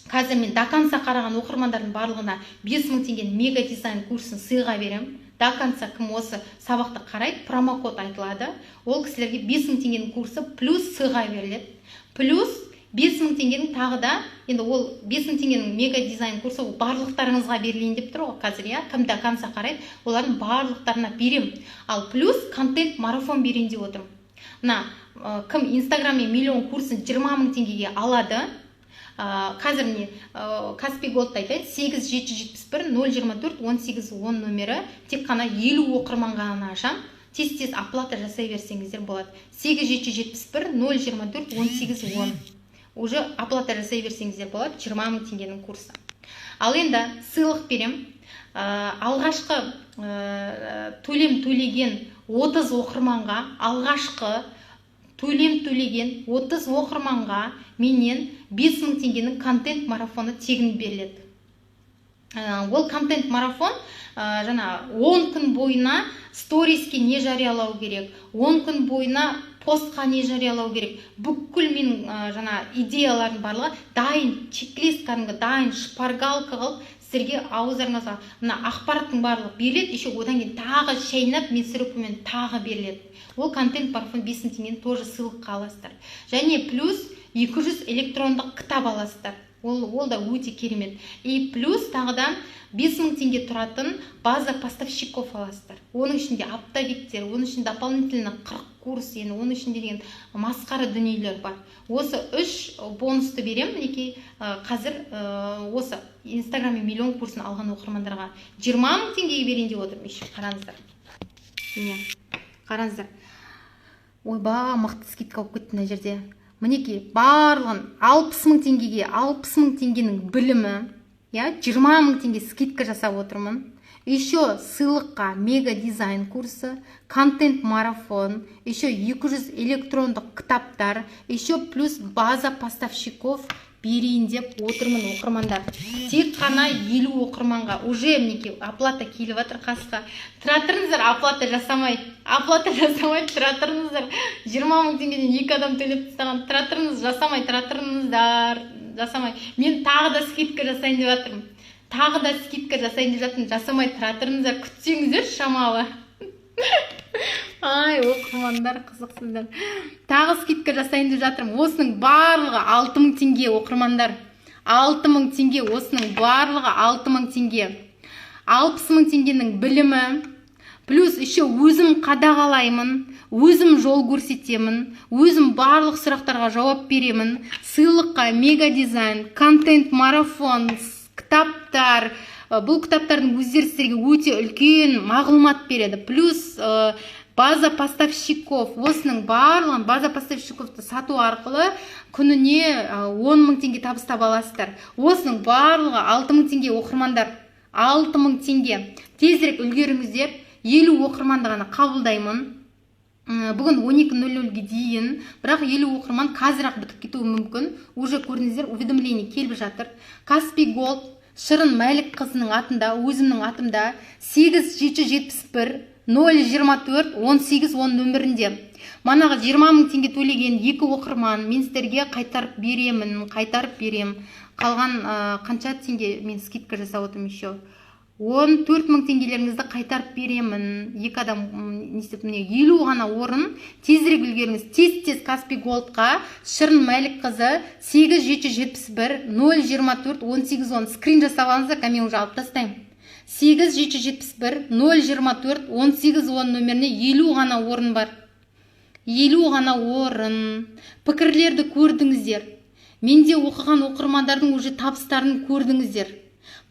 қазір мен до конца қараған оқырмандардың барлығына 5000 теңгенің мега дизайн курсын сыйға беремін. До конца кім осы сабақты қарайды, промокод айтылады, ол кісілерге 5000 теңгенің курсы плюс сыйға беріледі. Плюс 5000 теңгенің тағы да, енді ол 5000 теңгенің мега дизайн курсы, ол барлықтарыңызға берілейін деп тұр ғой қазір, иә. Кім до конца қарайды, олардың барлықтарына беремін. Ал плюс контент марафон берейін деп отырмын. Мына кім Инстаграммен миллион курсын 20 000 теңгеге алады, қазір міне, Каспи Голдты айтайын: 8771 024 18 10 номері. Тек қана 50 оқырманға ғана ашамын, тез тез оплата жасай берсеңіздер болады. 8771 024 18 10, уже оплата жасай берсеңіздер болады. 20 000 теңгенің курсы. Ал енді сыйлық берем. Алғашқы төлем төлеген 30 оқырманға, алғашқы төлем төлеген 30 оқырманға менен 5000 теңгенің контент марафоны тегін беріледі. Ол контент марафон жаңа 10 күн бойына сториске не жариялау керек, 10 күн бойына постқа не жариялау керек, бүкіл менің жаңа идеялардың барлығы дайын, чек-лист, кәдімгі дайын шпаргалка қылып сіздерге ауыздарыңызға мына ақпараттың барлығы беріледі. Еще одан кейін тағы шайнап, мясорубкамен тағы беріледі. Ол контент марафон 5000 теңгені тоже сыйлыққа аласыздар. Және плюс 200 электрондық кітап аласыздар, ол да өте керемет. И плюс тағы да 5000 теңге тұратын база поставщиков аласыздар. Оның ішінде оптовиктер, оның ішінде дополнительно 40 курс, енді оның ішінде деген масқара дүниелер бар. Осы үш бонусты беремін, мінекей, қазір осы Инстаграммен миллион курсын алған оқырмандарға 20 000 теңгеге берейін деп отырмын. Еще қараңыздар, міне, қараңыздар. Ойбай, мықты скидка болып кетті мына жерде. Мінекей, барлығын 60 000 теңгеге, 60 000 теңгенің білімі, иә, 20 000 теңге скидка жасап отырмын. Еще сыйлыққа мега дизайн курсы, контент марафон, еще 200 электрондық кітаптар, еще плюс база поставщиков берейін деп отырмын, оқырмандар. Тек қана 50 оқырманға. Уже мінекей, оплата келіп жатыр. Қасқа тұра тұрыңыздар, оплата жасамай, оплата жасамай тұра тұрыңыздар. 20 000 теңгеден екі адам төлеп тастаған. Тұра тұрыңыз, жасамай тұра тұрыңыздар, жасамай. Мен тағы да скидка жасайын деп жатырмын, тағы да скидка жасайын деп жатырмын. Жасамай тұра тұрыңыздар, күтсеңіздер шамалы. Ай, оқырмандар, қызықсыздар. Тағы скидка жасайын деп жатырмын. Осының барлығы 6000 теңге, оқырмандар, 6000 теңге. Осының барлығы 6000 теңге. 60 000 теңгенің білімі, плюс еще өзім қадағалаймын, өзім жол көрсетемін, өзім барлық сұрақтарға жауап беремін. Сыйлыққа мега дизайн, контент марафон, кітаптар. Бұл кітаптардың өздері сіздерге өте үлкен мағлұмат береді. Плюс База поставщиков, осының барлығын база поставщиковты сату арқылы күніне 10 мың теңге табыс таба аласыздар. Осының барлығы 6 мың теңге оқырмандар. 6 мың теңге. Тезірек үлгеріңіздер. 50 оқырманды ғана қабылдаймын. Бүгін 12:00-ге дейін, бірақ 50 оқырман қазір-ақ бітіп кетуі мүмкін. Уже көрдіңіздер, уведомление келіп жатыр. Каспи Голд Шырын Мәлік қызының атында, өзімнің атымда 8 771 024 18 10 нөмірінде. Манағы 20 мың теңге төлеген 2 оқырман мен сіздерге қайтарып беремін, қайтарып берем. Қалған қанша теңге мен скидка жасап отырмын еще. 14 мың теңгелеріңізді қайтарып беремін. Екі адам не істеп, міне 50 ғана орын. Тезірек үлгеріңіз. Тез-тез Каспи Голдқа Шырын Мәлік қызы 8 771 024 18 10 скрин жасап алыңыздар, мен уже алып тастаймын. 8 771 024 18 10 нөміріне 50 ғана орын бар. 50 ғана орын. Пікірлерді көрдіңіздер. Менде оқыған оқырмандардың уже табыстарын көрдіңіздер.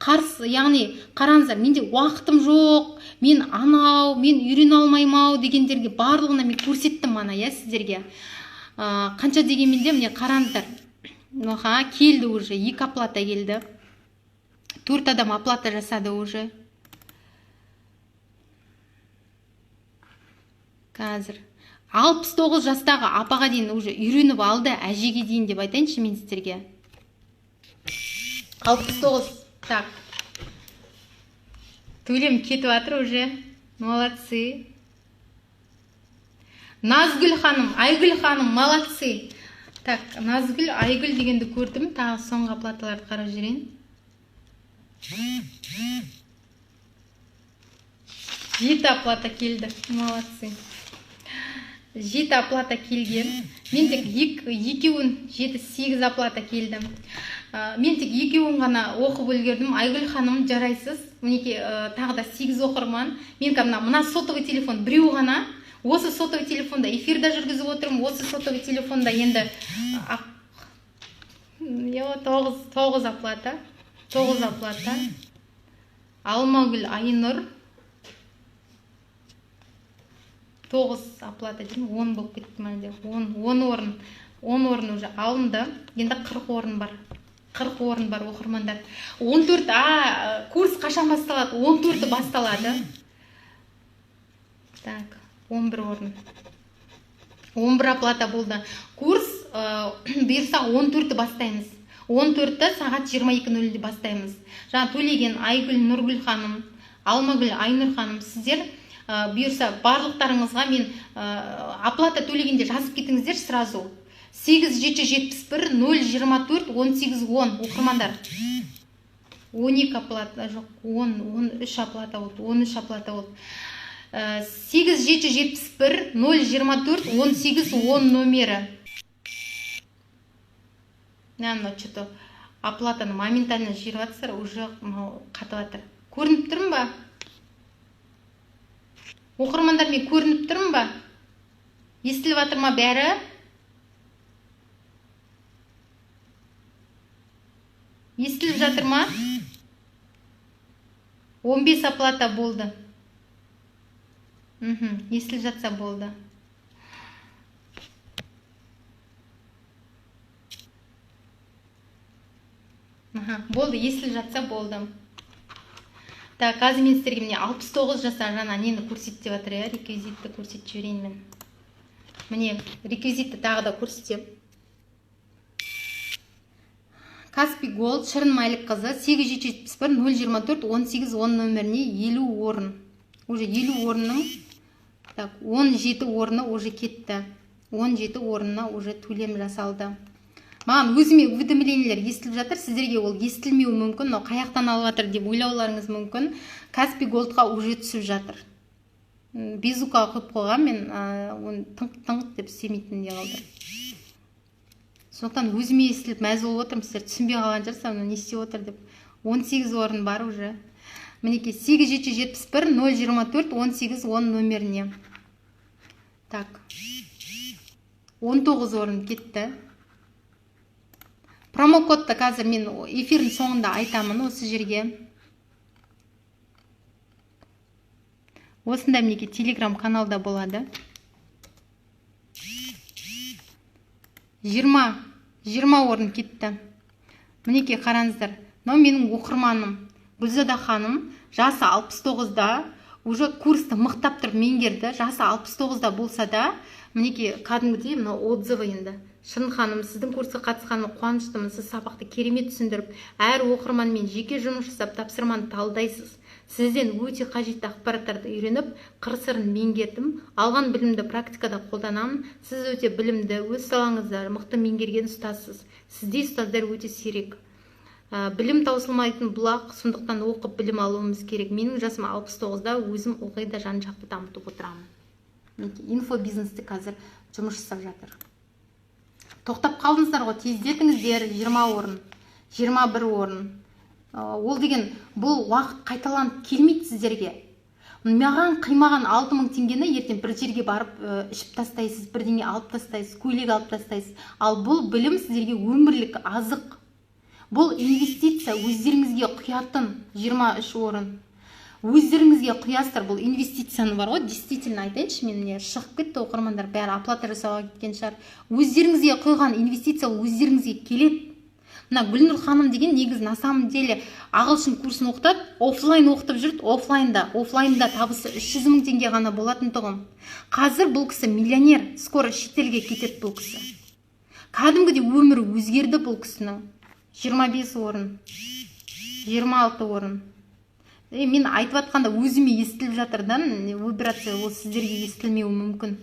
Қарсы, яғни қараңыздар, менде уақытым жоқ, мен анау, мен үйрене алмаймын ау дегендерге барлығына мен көрсеттім ана, иә, сіздерге. Қанша дегенмен де, міне қараңыздар. Аха, келді уже, 2 оплата келді. 4 адам оплата жасады уже. Қазір 69 жастағы апаға дейін уже үйреніп алды, әжеге дейін деп айтайыншы мен сіздерге. 69. Так. Төлем кетіп жатыр уже. Молодцы. Назгүл ханым, Айгүл ханым, молодцы. Так, Назгүл, Айгүл дегенді көрдім. Тағы соңғы оплаталарды қарап жіберейін. 7 оплата келді. Молодцы. 7 оплата келген. Мен тек екеуін, 7-8 оплата келді. Мен тек екеуін ғана оқып үлгердім. Айгүл ханым, жарайсыз. Мінекей, тағы да 8 оқырман. Мен мына сотовый телефон біреу ғана. Осы сотовый телефонда эфирда жүргізіп отырмын. Осы сотовый телефонда енді 9 оплата. 9 оплата. Алмагүл Айнұр. 9 оплата деймін, 10 болып кетті ме әлде? 10 орын. 10 орын уже алынды. Енді 40 орын бар. 40 орын бар оқырмандар. 14, курс қашан басталады? 14-і басталады. Так, 11 орын. 11 оплата болды. Курс, бұйырса 14-і бастаймыз. 14-і сағат 22:00-де бастаймыз. Жаңа төлеген Айгүл Нұргүл ханым, Алмагүл Айнұр ханым, сіздер бұйырса барлықтарыңызға мен оплата төлегенде жазып кетіңіздер сразу. 8 771 024 18 10 оқырмандар. 12 оплата жоқ, 10, 13 оплата болды, 13 оплата болды. 8 771 024 18 10 номері. Мына что-то оплатаны моментально жіберіп жатсыздар, уже мынау қатып жатыр. Көрініп тұрмын ба? Оқырмандар, мен көрініп тұрмын ба? Естіліп жатыр ма бәрі? Естіліп жатыр ма? 15 оплата болды. Естіліп жатса болды. Аха, болды, естіліп жатса болды. Так, қазір мен сіздерге міне 69 жасар жаңа нені көрсет деп жатыр, иә, реквизитті көрсетіп жіберейін мен. Міне, реквизитті тағы да көрсетемін. Каспи Голд Шырын Мәлік қызы 8 771 024 18 10 нөміріне 50 орын. Уже 50 орынның, так, 17 орны уже кетті. 17 орнына уже төлем жасалды. Маған өзіме уведомлениелер естіліп жатыр, сіздерге ол естілмеуі мүмкін, мынау қаяқтан алып жатыр деп ойлауларыңыз мүмкін. Каспи Голдқа уже түсіп жатыр. Безукаға қойып қойған мен, оны тыңқ-тыңқ деп істемейтін де қалдырып. Сондықтан өзіме естіліп мәз болып отырмын, сіздер түсінбей қалған шығарсыздар, мынау не істеп отыр деп. 18 орын бар уже. Мінекей 8 771 024 18 10 нөміріне. Так. 19 орын кетті. Промокодты қазір мен эфирдің соңында айтамын осы жерге. Осындай мінекей телеграм каналда болады. 20 орын кетті. Мінекей қараңыздар. Мынау менің оқырманым Гүлзада ханым, жасы 69-да, уже курсты мықтап тұрып меңгерді. Жасы 69-да болса да, мінекей кәдімгідей мынау отзывы енді. Шын ханым, сіздің курсқа қатысқаныма қуаныштымын. Сіз сабақты керемет түсіндіріп, әр оқырманмен жеке жұмыс жасап, тапсырманы талдайсыз. Сізден өте қажетті ақпараттарды үйреніп, қыр-сырын меңгердім. Алған білімді практикада қолданамын. Сіз өте білімді, өз салаңызда мықты меңгерген ұстазсыз. Сіздей ұстаздар өте сирек. Білім таусылмайтын бұлақ, сондықтан оқып білім алуымыз керек. Менің жасым 69-да, өзім ылғи да жан-жақты дамытып отырамын. Инфобизнесті қазір жұмыс жасап жатыр. Тоқтап қалдыңыздар ғой, тездетіңіздер. 20 орын, 21 орын. Ол деген бұл уақыт қайталанып келмейді сіздерге. Маған қимаған 6000 теңгені ертең бір жерге барып ішіп тастайсыз, бірдеңе алып тастайсыз, көйлек алып тастайсыз. Ал бұл білім сіздерге өмірлік азық. Бұл инвестиция, өздеріңізге құятын 23 орын. Өздеріңізге құясыздар бұл инвестицияны бар ғой, действительно айтайыншы, мен міне шығып кетті оқырмандар, бәрі оплата жасауға кеткен шығар. Өздеріңізге құйған инвестиция өздеріңізге келеді. Мына Гүлнұр ханым деген негізі на самом деле ағылшын курсын оқытады, офлайн оқытып жүрді, офлайнда табысы 300 мың теңге ғана болатын тұғын. Қазір бұл кісі миллионер, скоро шетелге кетеді бұл кісі. Кәдімгідей өмірі өзгерді бұл кісінің. 25 орын, 26 орын. Мен айтып жатқанда өзіме естіліп жатыр да, вибрация ол сіздерге естілмеуі мүмкін.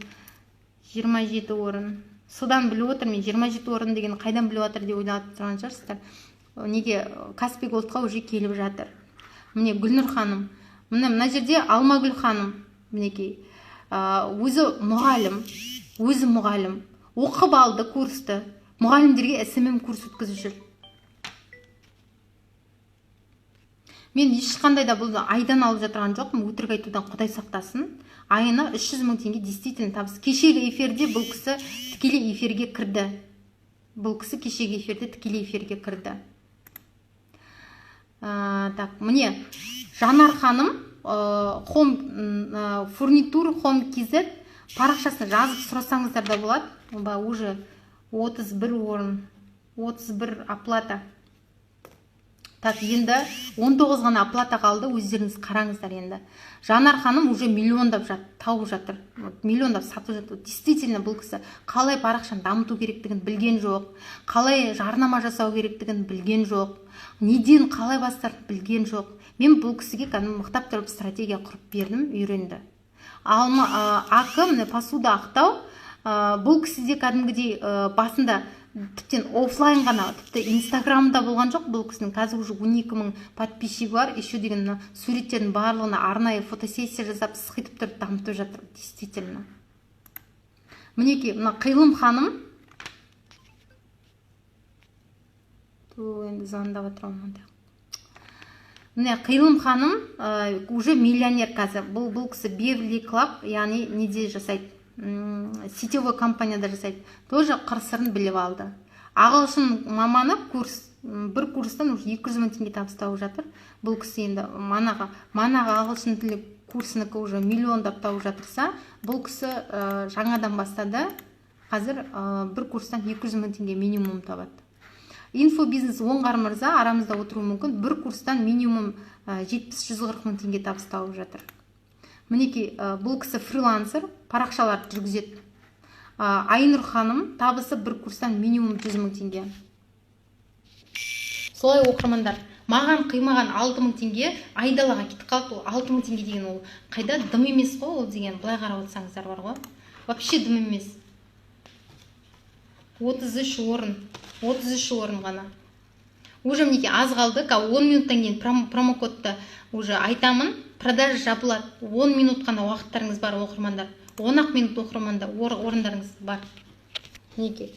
27 орын. Содан біліп отырмын мен, 27 орын деген қайдан біліп жатыр деп ойлап тұрған шығарсыздар. Неге Каспий Голдқа уже келіп жатыр. Міне Гүлнұр ханым. Міне мына жерде Алмагүл ханым, мінекей. Өзі мұғалім, өзі мұғалім. Оқып алды курсты. Мұғалімдерге SMM курс өткізіп жүр. Мен ешқандай да бұл айдан алып жатырған жоқпын, өтірік айтудан Құдай сақтасын. Айына 300 мың теңге действительно табыс. Кешегі эфирде бұл кісі тікелей эфирге кірді. Бұл кісі кешегі эфирде тікелей эфирге кірді. Так, міне Жанар ханым, хом фурнитур хом kz парақшасына жазып сұрасаңыздар да болады. Оба уже 31 орын, 31 оплата. Так, енді 19 ғана оплата қалды, өздеріңіз қараңыздар енді. Жанар ханым уже миллиондап тауып жатыр. Миллиондап сатып жатыр. Действительно бұл кісі қалай парақшаны дамыту керектігін білген жоқ, қалай жарнама жасау керектігін білген жоқ, неден қалай бастарын білген жоқ. Мен бұл кісіге кәдімгі мықтап тұрып стратегия құрып бердім, үйренді. Алма, АК, міне посуда Ақтау, бұл кісі де кәдімгідей басында тіптен офлайн ғана, тіпті инстаграмда болған жоқ бұл кісінің. Қазір уже 12 мың подписчигі бар. Еще деген мына суреттердің барлығына арнайы фотосессия жасап, сықитып тұрып дамытып жатыр, действительно. Мінекей мына Қилым ханым. Ту, енді звондап жатыр ғой мынандай. Міне Қилым ханым, уже миллионер қазір. Бұл кісі Беверли Клаб, яғни неде жасайды? Сетевой компанияда жасайды. Тоже қыр-сырын біліп алды. Ағылшын маманы курс, бір курстан уже 200 мың теңге табыс тауып жатыр. Бұл кісі енді манағы ағылшын тілі курсынікі уже миллиондап тауып жатырса, бұл кісі жаңадан бастады. Қазір бір курстан 200 мың теңге минимум табады. Инфобизнес Оңғар мырза арамызда отыруы мүмкін. Бір курстан минимум 70-140 мың теңге табыс тауып жатыр. Мінекей, бұл кісі фрилансер, парақшаларды жүргізеді. Айнұр ханым табысы бір курстан минимум 100 мың теңге. Солай оқырмандар, маған қимаған 6 мың теңге айдалаға кетіп қалды. Ол 6 мың теңге деген ол қайда дым емес қой, ол деген былай қарап отырсаңыздар бар ғой. Вообще дым емес. 33 орын, 33 орын ғана. Уже мінекей аз қалды. Қазір 10 минуттан кейін промокодты уже айтамын. Продажа жабылады. 10 минут қана уақыттарыңыз бар, оқырмандар. 10 ақ минут оқырмандар, орындарыңыз бар. Мінекей.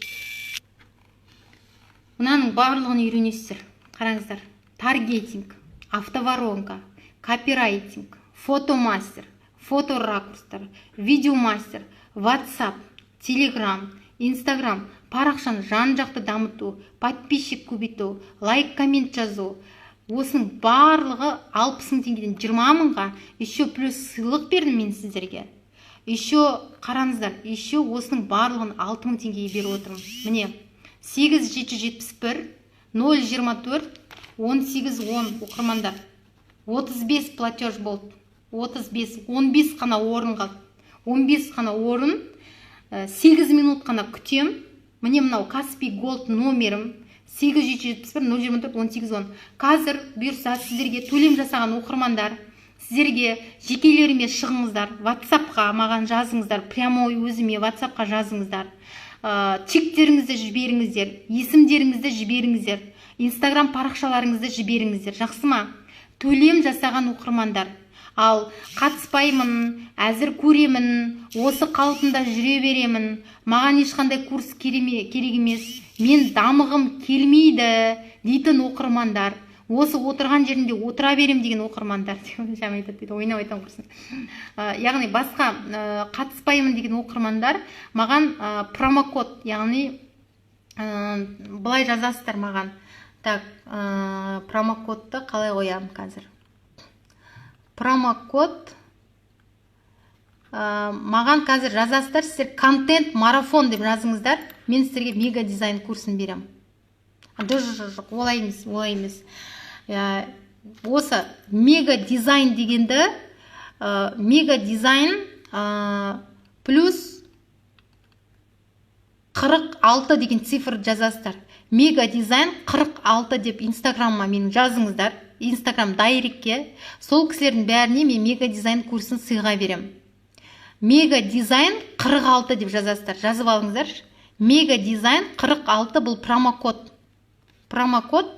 Мынаның барлығын үйренесіздер. Қараңыздар. Таргетинг, автоворонка, копирайтинг, фотомастер, фоторакурстар, видеомастер, WhatsApp, Telegram, Instagram, парақшаны жан-жақты дамыту, подписчик көбейту, лайк, коммент жазу, Осының барлығы 60 мың теңгеден 20 мыңға, еще плюс сыйлық бердім мен сіздерге. Еще қараңыздар, еще осының барлығын 6 мың теңгеге беріп отырмын. Міне, 8771 024 18 10 оқырмандар. 35 платеж болды. 35, 15 қана орын қалды. 15 қана орын, 8 минут қана күтем. Міне мынау Каспи Голд номерім 8771 024 18 10. Қазір бұйырса сіздерге төлем жасаған оқырмандар, сіздерге жекелеріме шығыңыздар, WhatsApp-қа маған жазыңыздар, прямой өзіме WhatsApp-қа жазыңыздар. Чектеріңізді жіберіңіздер, есімдеріңізді жіберіңіздер, Инстаграм парақшаларыңызды жіберіңіздер, жақсы ма? Төлем жасаған оқырмандар. Ал қатыспаймын, әзір көремін, осы қалпында жүре беремін, маған ешқандай курс керек емес, мен дамығым келмейді дейтін оқырмандар, осы отырған жерінде отыра берем деген оқырмандар, ойнап айтамын құрсын. Яғни басқа қатыспаймын деген оқырмандар маған промокод, яғни былай жазасыздар маған. Так, промокодты қалай қоямын қазір? Промокод маған қазір жазасыздар, сіздер контент марафон деп жазыңыздар, мен сіздерге мега дизайн курсын беремін. Жоқ, олай емес, олай емес. Осы мега дизайн дегенді, мега дизайн плюс 46 деген цифр жазасыздар. Мега дизайн 46 деп Инстаграмма мен жазыңыздар. Инстаграм дайректке. Сол кісілердің бәріне мен мега дизайн курсын сыйға берем. Мега дизайн 46 деп жазасыздар. Жазып алыңыздар. Мега дизайн 46 бұл промокод. Промокод.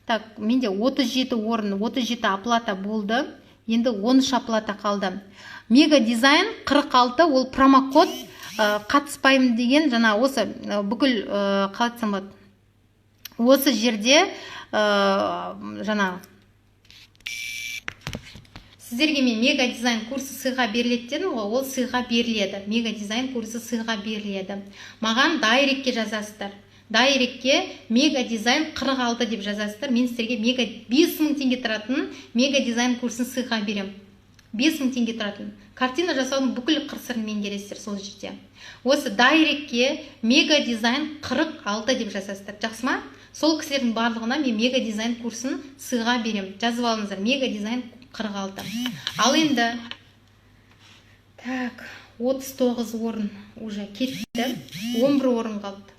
Так, менде 37 орын, 37 оплата болды. Енді 13 оплата қалды. Мега дизайн 46 ол промокод. Қатыспаймын деген жаңа осы бүкіл қалай айтсам болады. Осы жерде жаңа сіздерге мен мега дизайн курсы сыйға беріледі дедім ғой, ол сыйға беріледі. Мега дизайн курсы сыйға беріледі. Маған дайректке жазасыздар. Дайректке мега дизайн 46 деп жазасыздар. Мен сіздерге мега 5000 теңге тұратын мега дизайн курсын сыйға беремін. 5000 теңге тұратын. Картина жасаудың бүкіл қыр-сырын меңгересіздер сол жерде. Осы дайректке мега дизайн 46 деп жазасыздар. Жақсы ма? Сол кісілердің барлығына мен мега дизайн курсын сыйға беремін. Жазып алыңыздар, мега дизайн 46. Ал енді так, 39 орын уже кетті. 11 орын қалды.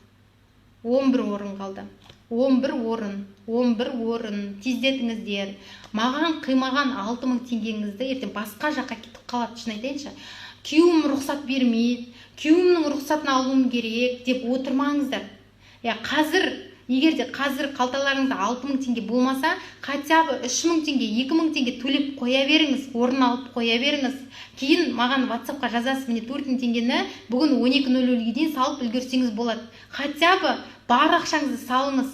11 орын қалды. 11 орын, 11 орын. Тездетіңіздер. Маған қимаған 6000 теңгеңізді ертең басқа жаққа кетіп қалады, шын айтайыншы. Күйеуім рұқсат бермейді, күйеуімнің рұқсатын алуым керек деп отырмаңыздар. Я қазір, егер де қазір қалталарыңызда 6000 теңге болмаса, хотя бы 3000 теңге, 2000 теңге төлеп қоя беріңіз, орын алып қоя беріңіз. Кейін маған WhatsApp-қа жазасыз, міне 4000 теңгені бүгін 12:00-ге дейін салып үлгерсеңіз болады. Хотя бы бар ақшаңызды салыңыз,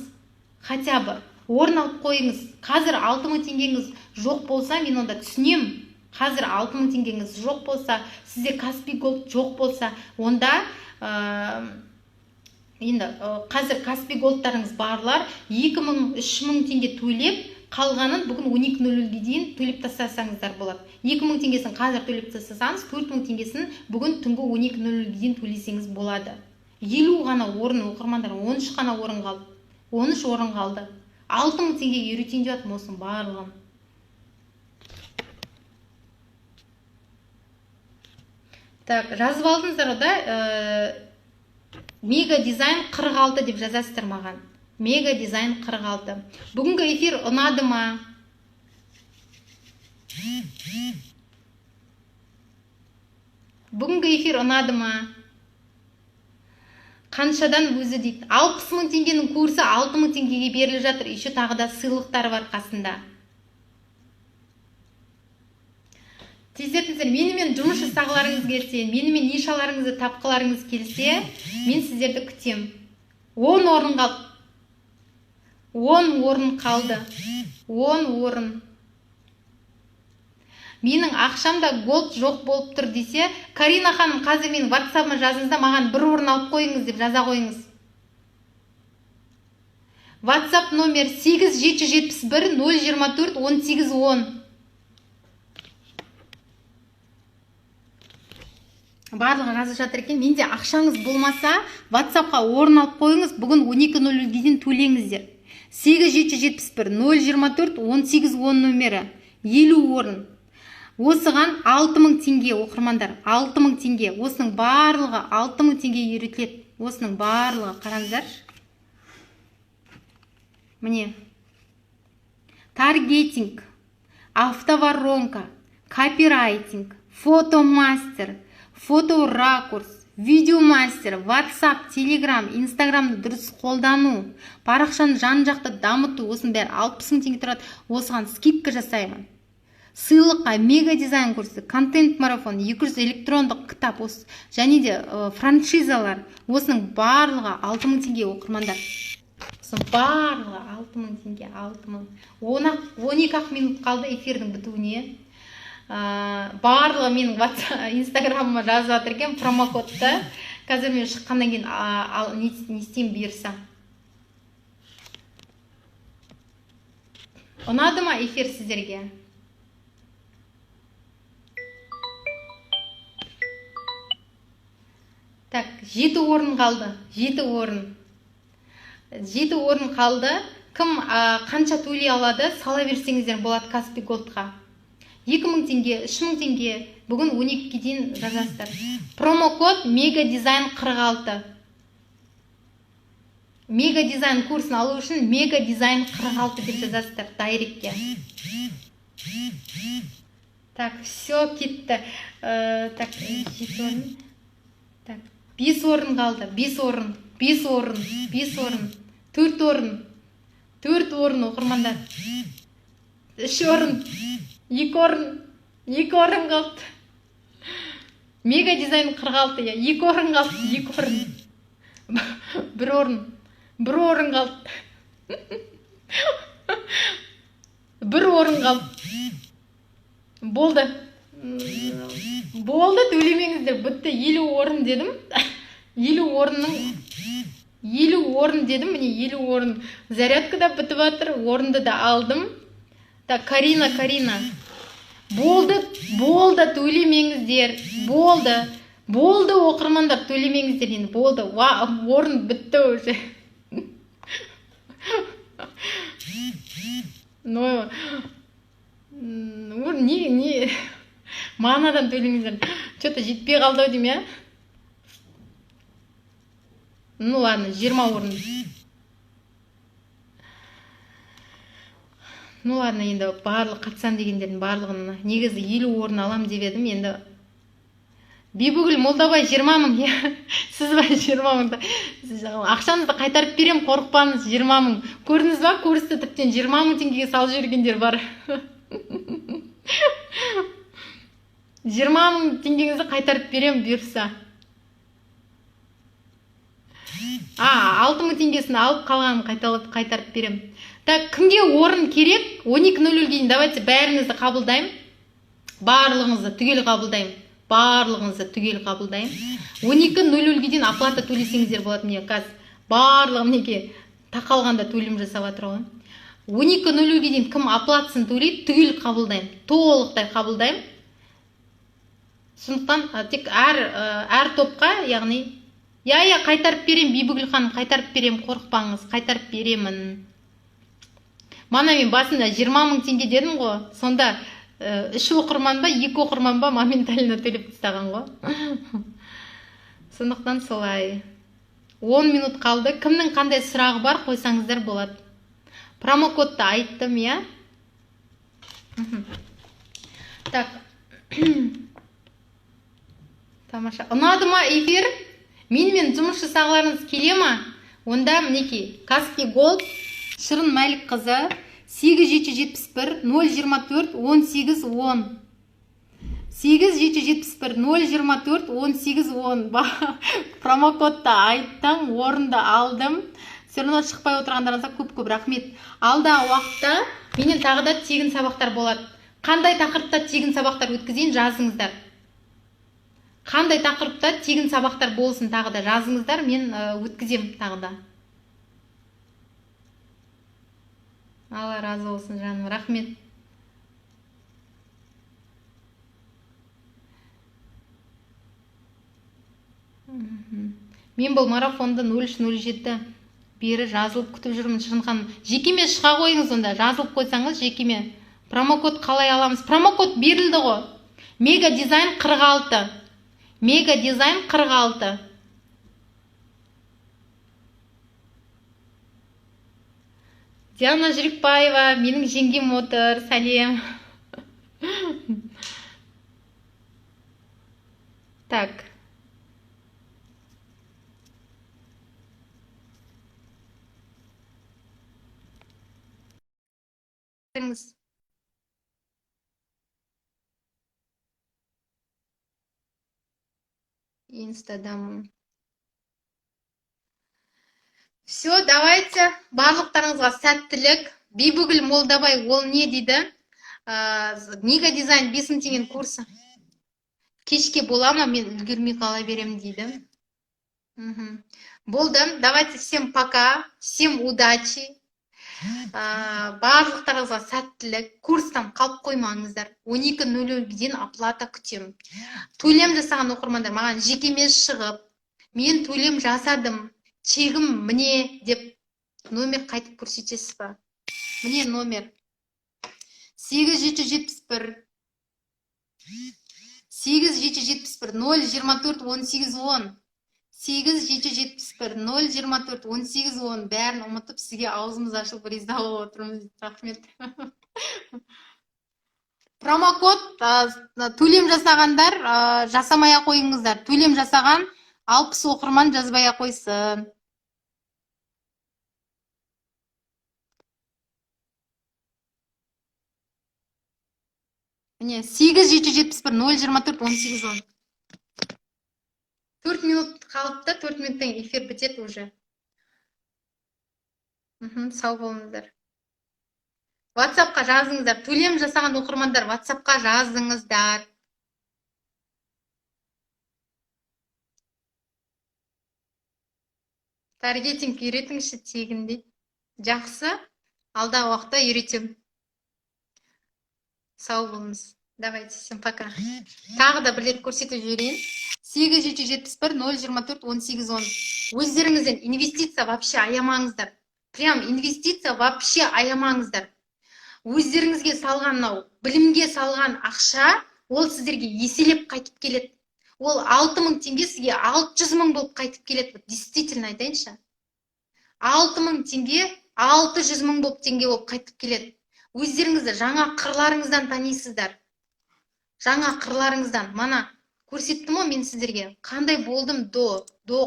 хотя бы орын алып қойыңыз. Қазір 6000 теңгеңіз жоқ болса, мен онда түсінемін. Қазір 6000 теңгеңіз жоқ болса, сізде Каспи Голд жоқ болса, онда енді қазір Каспи Голдтарыңыз барлар 2000, 3000 теңге төлеп, қалғанын бүгін 12:00-ге дейін төлеп тастасаңыздар болады. 2000 теңгесін қазір төлеп тастасаңыз, 4000 теңгесін бүгін түнгі 12:00-ге дейін төлесеңіз болады. 50 ғана орын, оқырмандар, 13 ғана орын қалды. 13 орын қалды. 6000 теңгеге үйретейін деп жатырмын осының барлығын. Так, жазып алдыңыздар ғой да, мега дизайн 46 деп жазасыздар маған. Мега дизайн 46. Бүгінгі эфир ұнады ма? Бүгінгі эфир ұнады ма? Қаншадан өзі дейді. 60 000 теңгенің курсы 6000 теңгеге беріліп жатыр. Еще тағы да сыйлықтар бар қасында. Тездетіңіздер, менімен жұмыс жасағыларыңыз келсе, менімен нишаларыңызды тапқыларыңыз келсе, мен сіздерді күтем. 10 орын қалды. 10 орын қалды. 10 орын. Менің ақшамда голд жоқ болып тұр десе, Карина ханым, қазір менің WhatsApp-ыма жазыңыз да, маған бір орын алып қойыңыз деп жаза қойыңыз. WhatsApp номер 8771 024 18 10. Барлығы жазып жатыр екен. Менде ақшаңыз болмаса, WhatsAppқа орын алып қойыңыз. Бүгін 12:00-ге дейін төлеңіздер. 8771 024 18 10 номері. 50 орын. Осыған 6000 теңге, оқырмандар, 6000 теңге. Осының барлығы 6000 теңге үйретіледі. Осының барлығы, қараңыздаршы. Міне. Таргетинг, автоворонка, копирайтинг, фотомастер, фоторакурс, видеомастер, WhatsApp, Telegram, Instagramды дұрыс қолдану, парақшаны жан-жақты дамыту, осының бәрі 60 000 теңге тұрады. Осыған скидка жасаймын. Сыйлыққа мега дизайн курсы, контент марафон, 200 электрондық кітап, және де франшизалар, осының барлығы 6000 теңге, оқырмандар. Осының барлығы 6000 теңге, 6000. 12-ақ минут қалды эфирдің бітуіне. Барлығы менің WhatsApp, Инстаграмыма жазып жатыр екен промокодты. Қазір мен шыққаннан кейін, не істеймін бұйырса. Ұнады ма эфир сіздерге? Так, 7 орын қалды. 7 орын. 7 орын қалды. Кім, қанша төлей алады, сала берсеңіздер болады Каспи Голдқа. 2000 теңге, 3000 теңге. Бүгін 12-ге дейін жазасыздар. Промокод Мега Дизайн 46. Мега Дизайн курсын алу үшін Мега Дизайн 46 деп жазасыздар дайректке. Так, все кетті. Так, 7 орын. Так, 5 орын қалды. 5 орын, 5 орын, 5 орын, 4 орын. 4 орын, оқырмандар. 3 орын. 2 орын, 2 орын қалды. Мега Дизайн 46, иә. 2 орын қалды, 2 орын. 1 орын, 1 орын қалды. 1 орын қалды. Болды. Болды, төлемеңіздер. Бітті, 50 орын дедім. 50 орынның 50 орын дедім, міне 50 орын. Зарядка да бітіп жатыр, орынды да алдым. Так, Карина, Карина. Болды, болды, төлемеңіздер. Болды. Болды, оқырмандар, төлемеңіздер енді. Болды. Орын бітті уже. Но, орын не, не? Манадан төлеңіздер. Чё-то жетпей қалды ау деймін, иә? Ну ладно, 20 орын. Ну ладно, енді барлық қатысам дегендердің барлығын негізі 50 орын алам деп едім, енді Бибігүл Молдабай 20 мың, иә? Сіз ба 20 мыңды? Сіз ақшаңызды қайтарып берем, қорықпаңыз, 20 мың. Көрдіңіз ба, курсты тіптен 20 мың теңгеге салып жібергендер бар. 20 мың теңгеңізді қайтарып берем, бұйырса. 6 мың теңгесін алып қалғанын қайталап қайтарып берем. Так, кімге орын керек? 12:00-ге дейін давайте бәріңізді қабылдаймын. Барлығыңызды түгел қабылдаймын. Барлығыңызды түгел қабылдаймын. 12:00-ге дейін оплата төлесеңіздер болады. Міне қазір барлығы мінекей тақалғанда төлем жасап жатыр ғой. 12:00-ге дейін кім оплатасын төлейді, түгел қабылдаймын. Толықтай қабылдаймын. Сондықтан тек әр топқа, яғни я, я, қайтарып берем, Бибігүл ханым, қайтарып берем, қорықпаңыз, қайтарып беремін. Мана мен басында 20 мың теңге дедім ғой, сонда 3 оқырман ба, 2 оқырман ба моментально төлеп тастаған ғой. Сондықтан солай. 10 минут қалды. Кімнің қандай сұрағы бар, қойсаңыздар болады. Промокодты айттым, иә? Так. Тамаша. Ұнады ма эфир? Менімен жұмыс жасағыларыңыз келе ма? Онда мінекей, Каспи Голд, Шырын Мәлікқызы, сегіз жеті жетпіс бір, нөл жиырма төрт, он сегіз он. Сегіз жеті жетпіс бір, нөл жиырма төрт, он сегіз он. Промокодты айттым, орынды алдым. Все равно шықпай отырғандарыңызға көп-көп рахмет. Алдағы уақытта менен тағы да тегін сабақтар болады. Қандай тақырыпта тегін сабақтар өткізейін, жазыңыздар. Қандай тақырыпта тегін сабақтар болсын тағы да жазыңыздар, мен өткіземін тағы да. Алла разы болсын, жаным, рахмет. Мен бұл марафонды 03.07 бері жазылып күтіп жүрмін, Шырын ханым. Жекеме шыға қойыңыз онда, жазылып қойсаңыз жекеме. Промокод қалай аламыз? Промокод берілді ғой. Мега дизайн 46. Мега дизайн 46. Диана Жүрекбаева, менің жеңгем отыр, сәлем. Так. Инстадамын. Все, давайте. Барлықтарыңызға сәттілік. Бибігүл Молдабай, ол не дейді? Мега дизайн 5000 теңгенің курсы. Кешке бола ма, мен үлгермей қала беремін дейді. Болды, давайте, всем пока, всем удачи. Барлықтарыңызға сәттілік. Курстан қалып қоймаңыздар. 12.00-ге дейін оплата күтемін. Төлем жасаған оқырмандар маған жекеме шығып, мен төлем жасадым, чегім міне деп номер қайтып көрсетесіз ба? Міне номер. 8771 8771 024 18 10 8771 024 18 10. Бәрін ұмытып, сізге аузымыз ашылып риза болып отырмыз. Рахмет. Промокод төлем жасағандар жасамай ақ қойыңыздар. Төлем жасаған 60 оқырман жазбай ақ қойсын. Міне 8771 024 18 10. 4 минут қалыпты, 4 минуттан эфир бітеді уже. Сау болыңыздар. WhatsAppқа жазыңыздар. Төлем жасаған оқырмандар WhatsAppқа жазыңыздар. Таргетинг үйретіңізші тегін дейді. Жақсы, алдағы уақытта үйретемін. Сау болыңыз. Давайте, всем пока. Тағы да бір рет көрсетіп жіберейін. 8771 024 18 10. Өздеріңізден инвестиция вообще аямаңыздар. Прям инвестиция вообще аямаңыздар. Өздеріңізге салған мынау білімге салған ақша, ол сіздерге еселеп қайтып келеді. Ол 6000 теңге сізге 600 мың болып қайтып келеді. Действительно айтайыншы. 6000 теңге 600 мың болып теңге болып қайтып келеді. Өздеріңізді жаңа қырларыңыздан танисыздар. Жаңа қырларыңыздан. Мана көрсеттім ғой мен сіздерге. Қандай болдым до,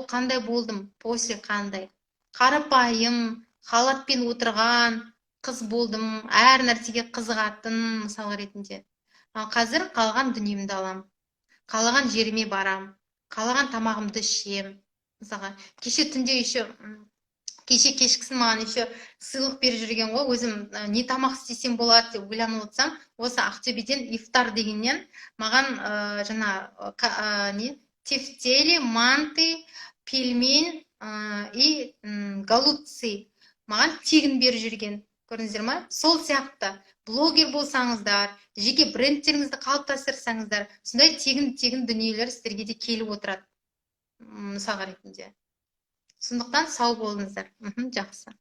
қандай болдым после қандай. Қарапайым, халатпен отырған қыз болдым, әр нәрсеге қызығатын мысал ретінде. Ал қазір қалған дүниемді алам. Қалаған жеріме барам, қалаған тамағымды ішем. Мысалға, кеше түнде еще, кеше кешкісін маған еще сыйлық беріп жүрген ғой, өзім не тамақ істесем болады деп ойланып отырсам, осы Ақтөбеден ифтар дегеннен маған жаңа не тефтели, манты, пельмень и голубцы маған тегін беріп жүрген. Көрдіңіздер ма? Сол сияқты блогер болсаңыздар, жеке брендтеріңізді қалыптастырсаңыздар, сондай тегін-тегін дүниелер сіздерге де келіп отырады мысалға ретінде. Сондықтан сау болыңыздар. Жақсы.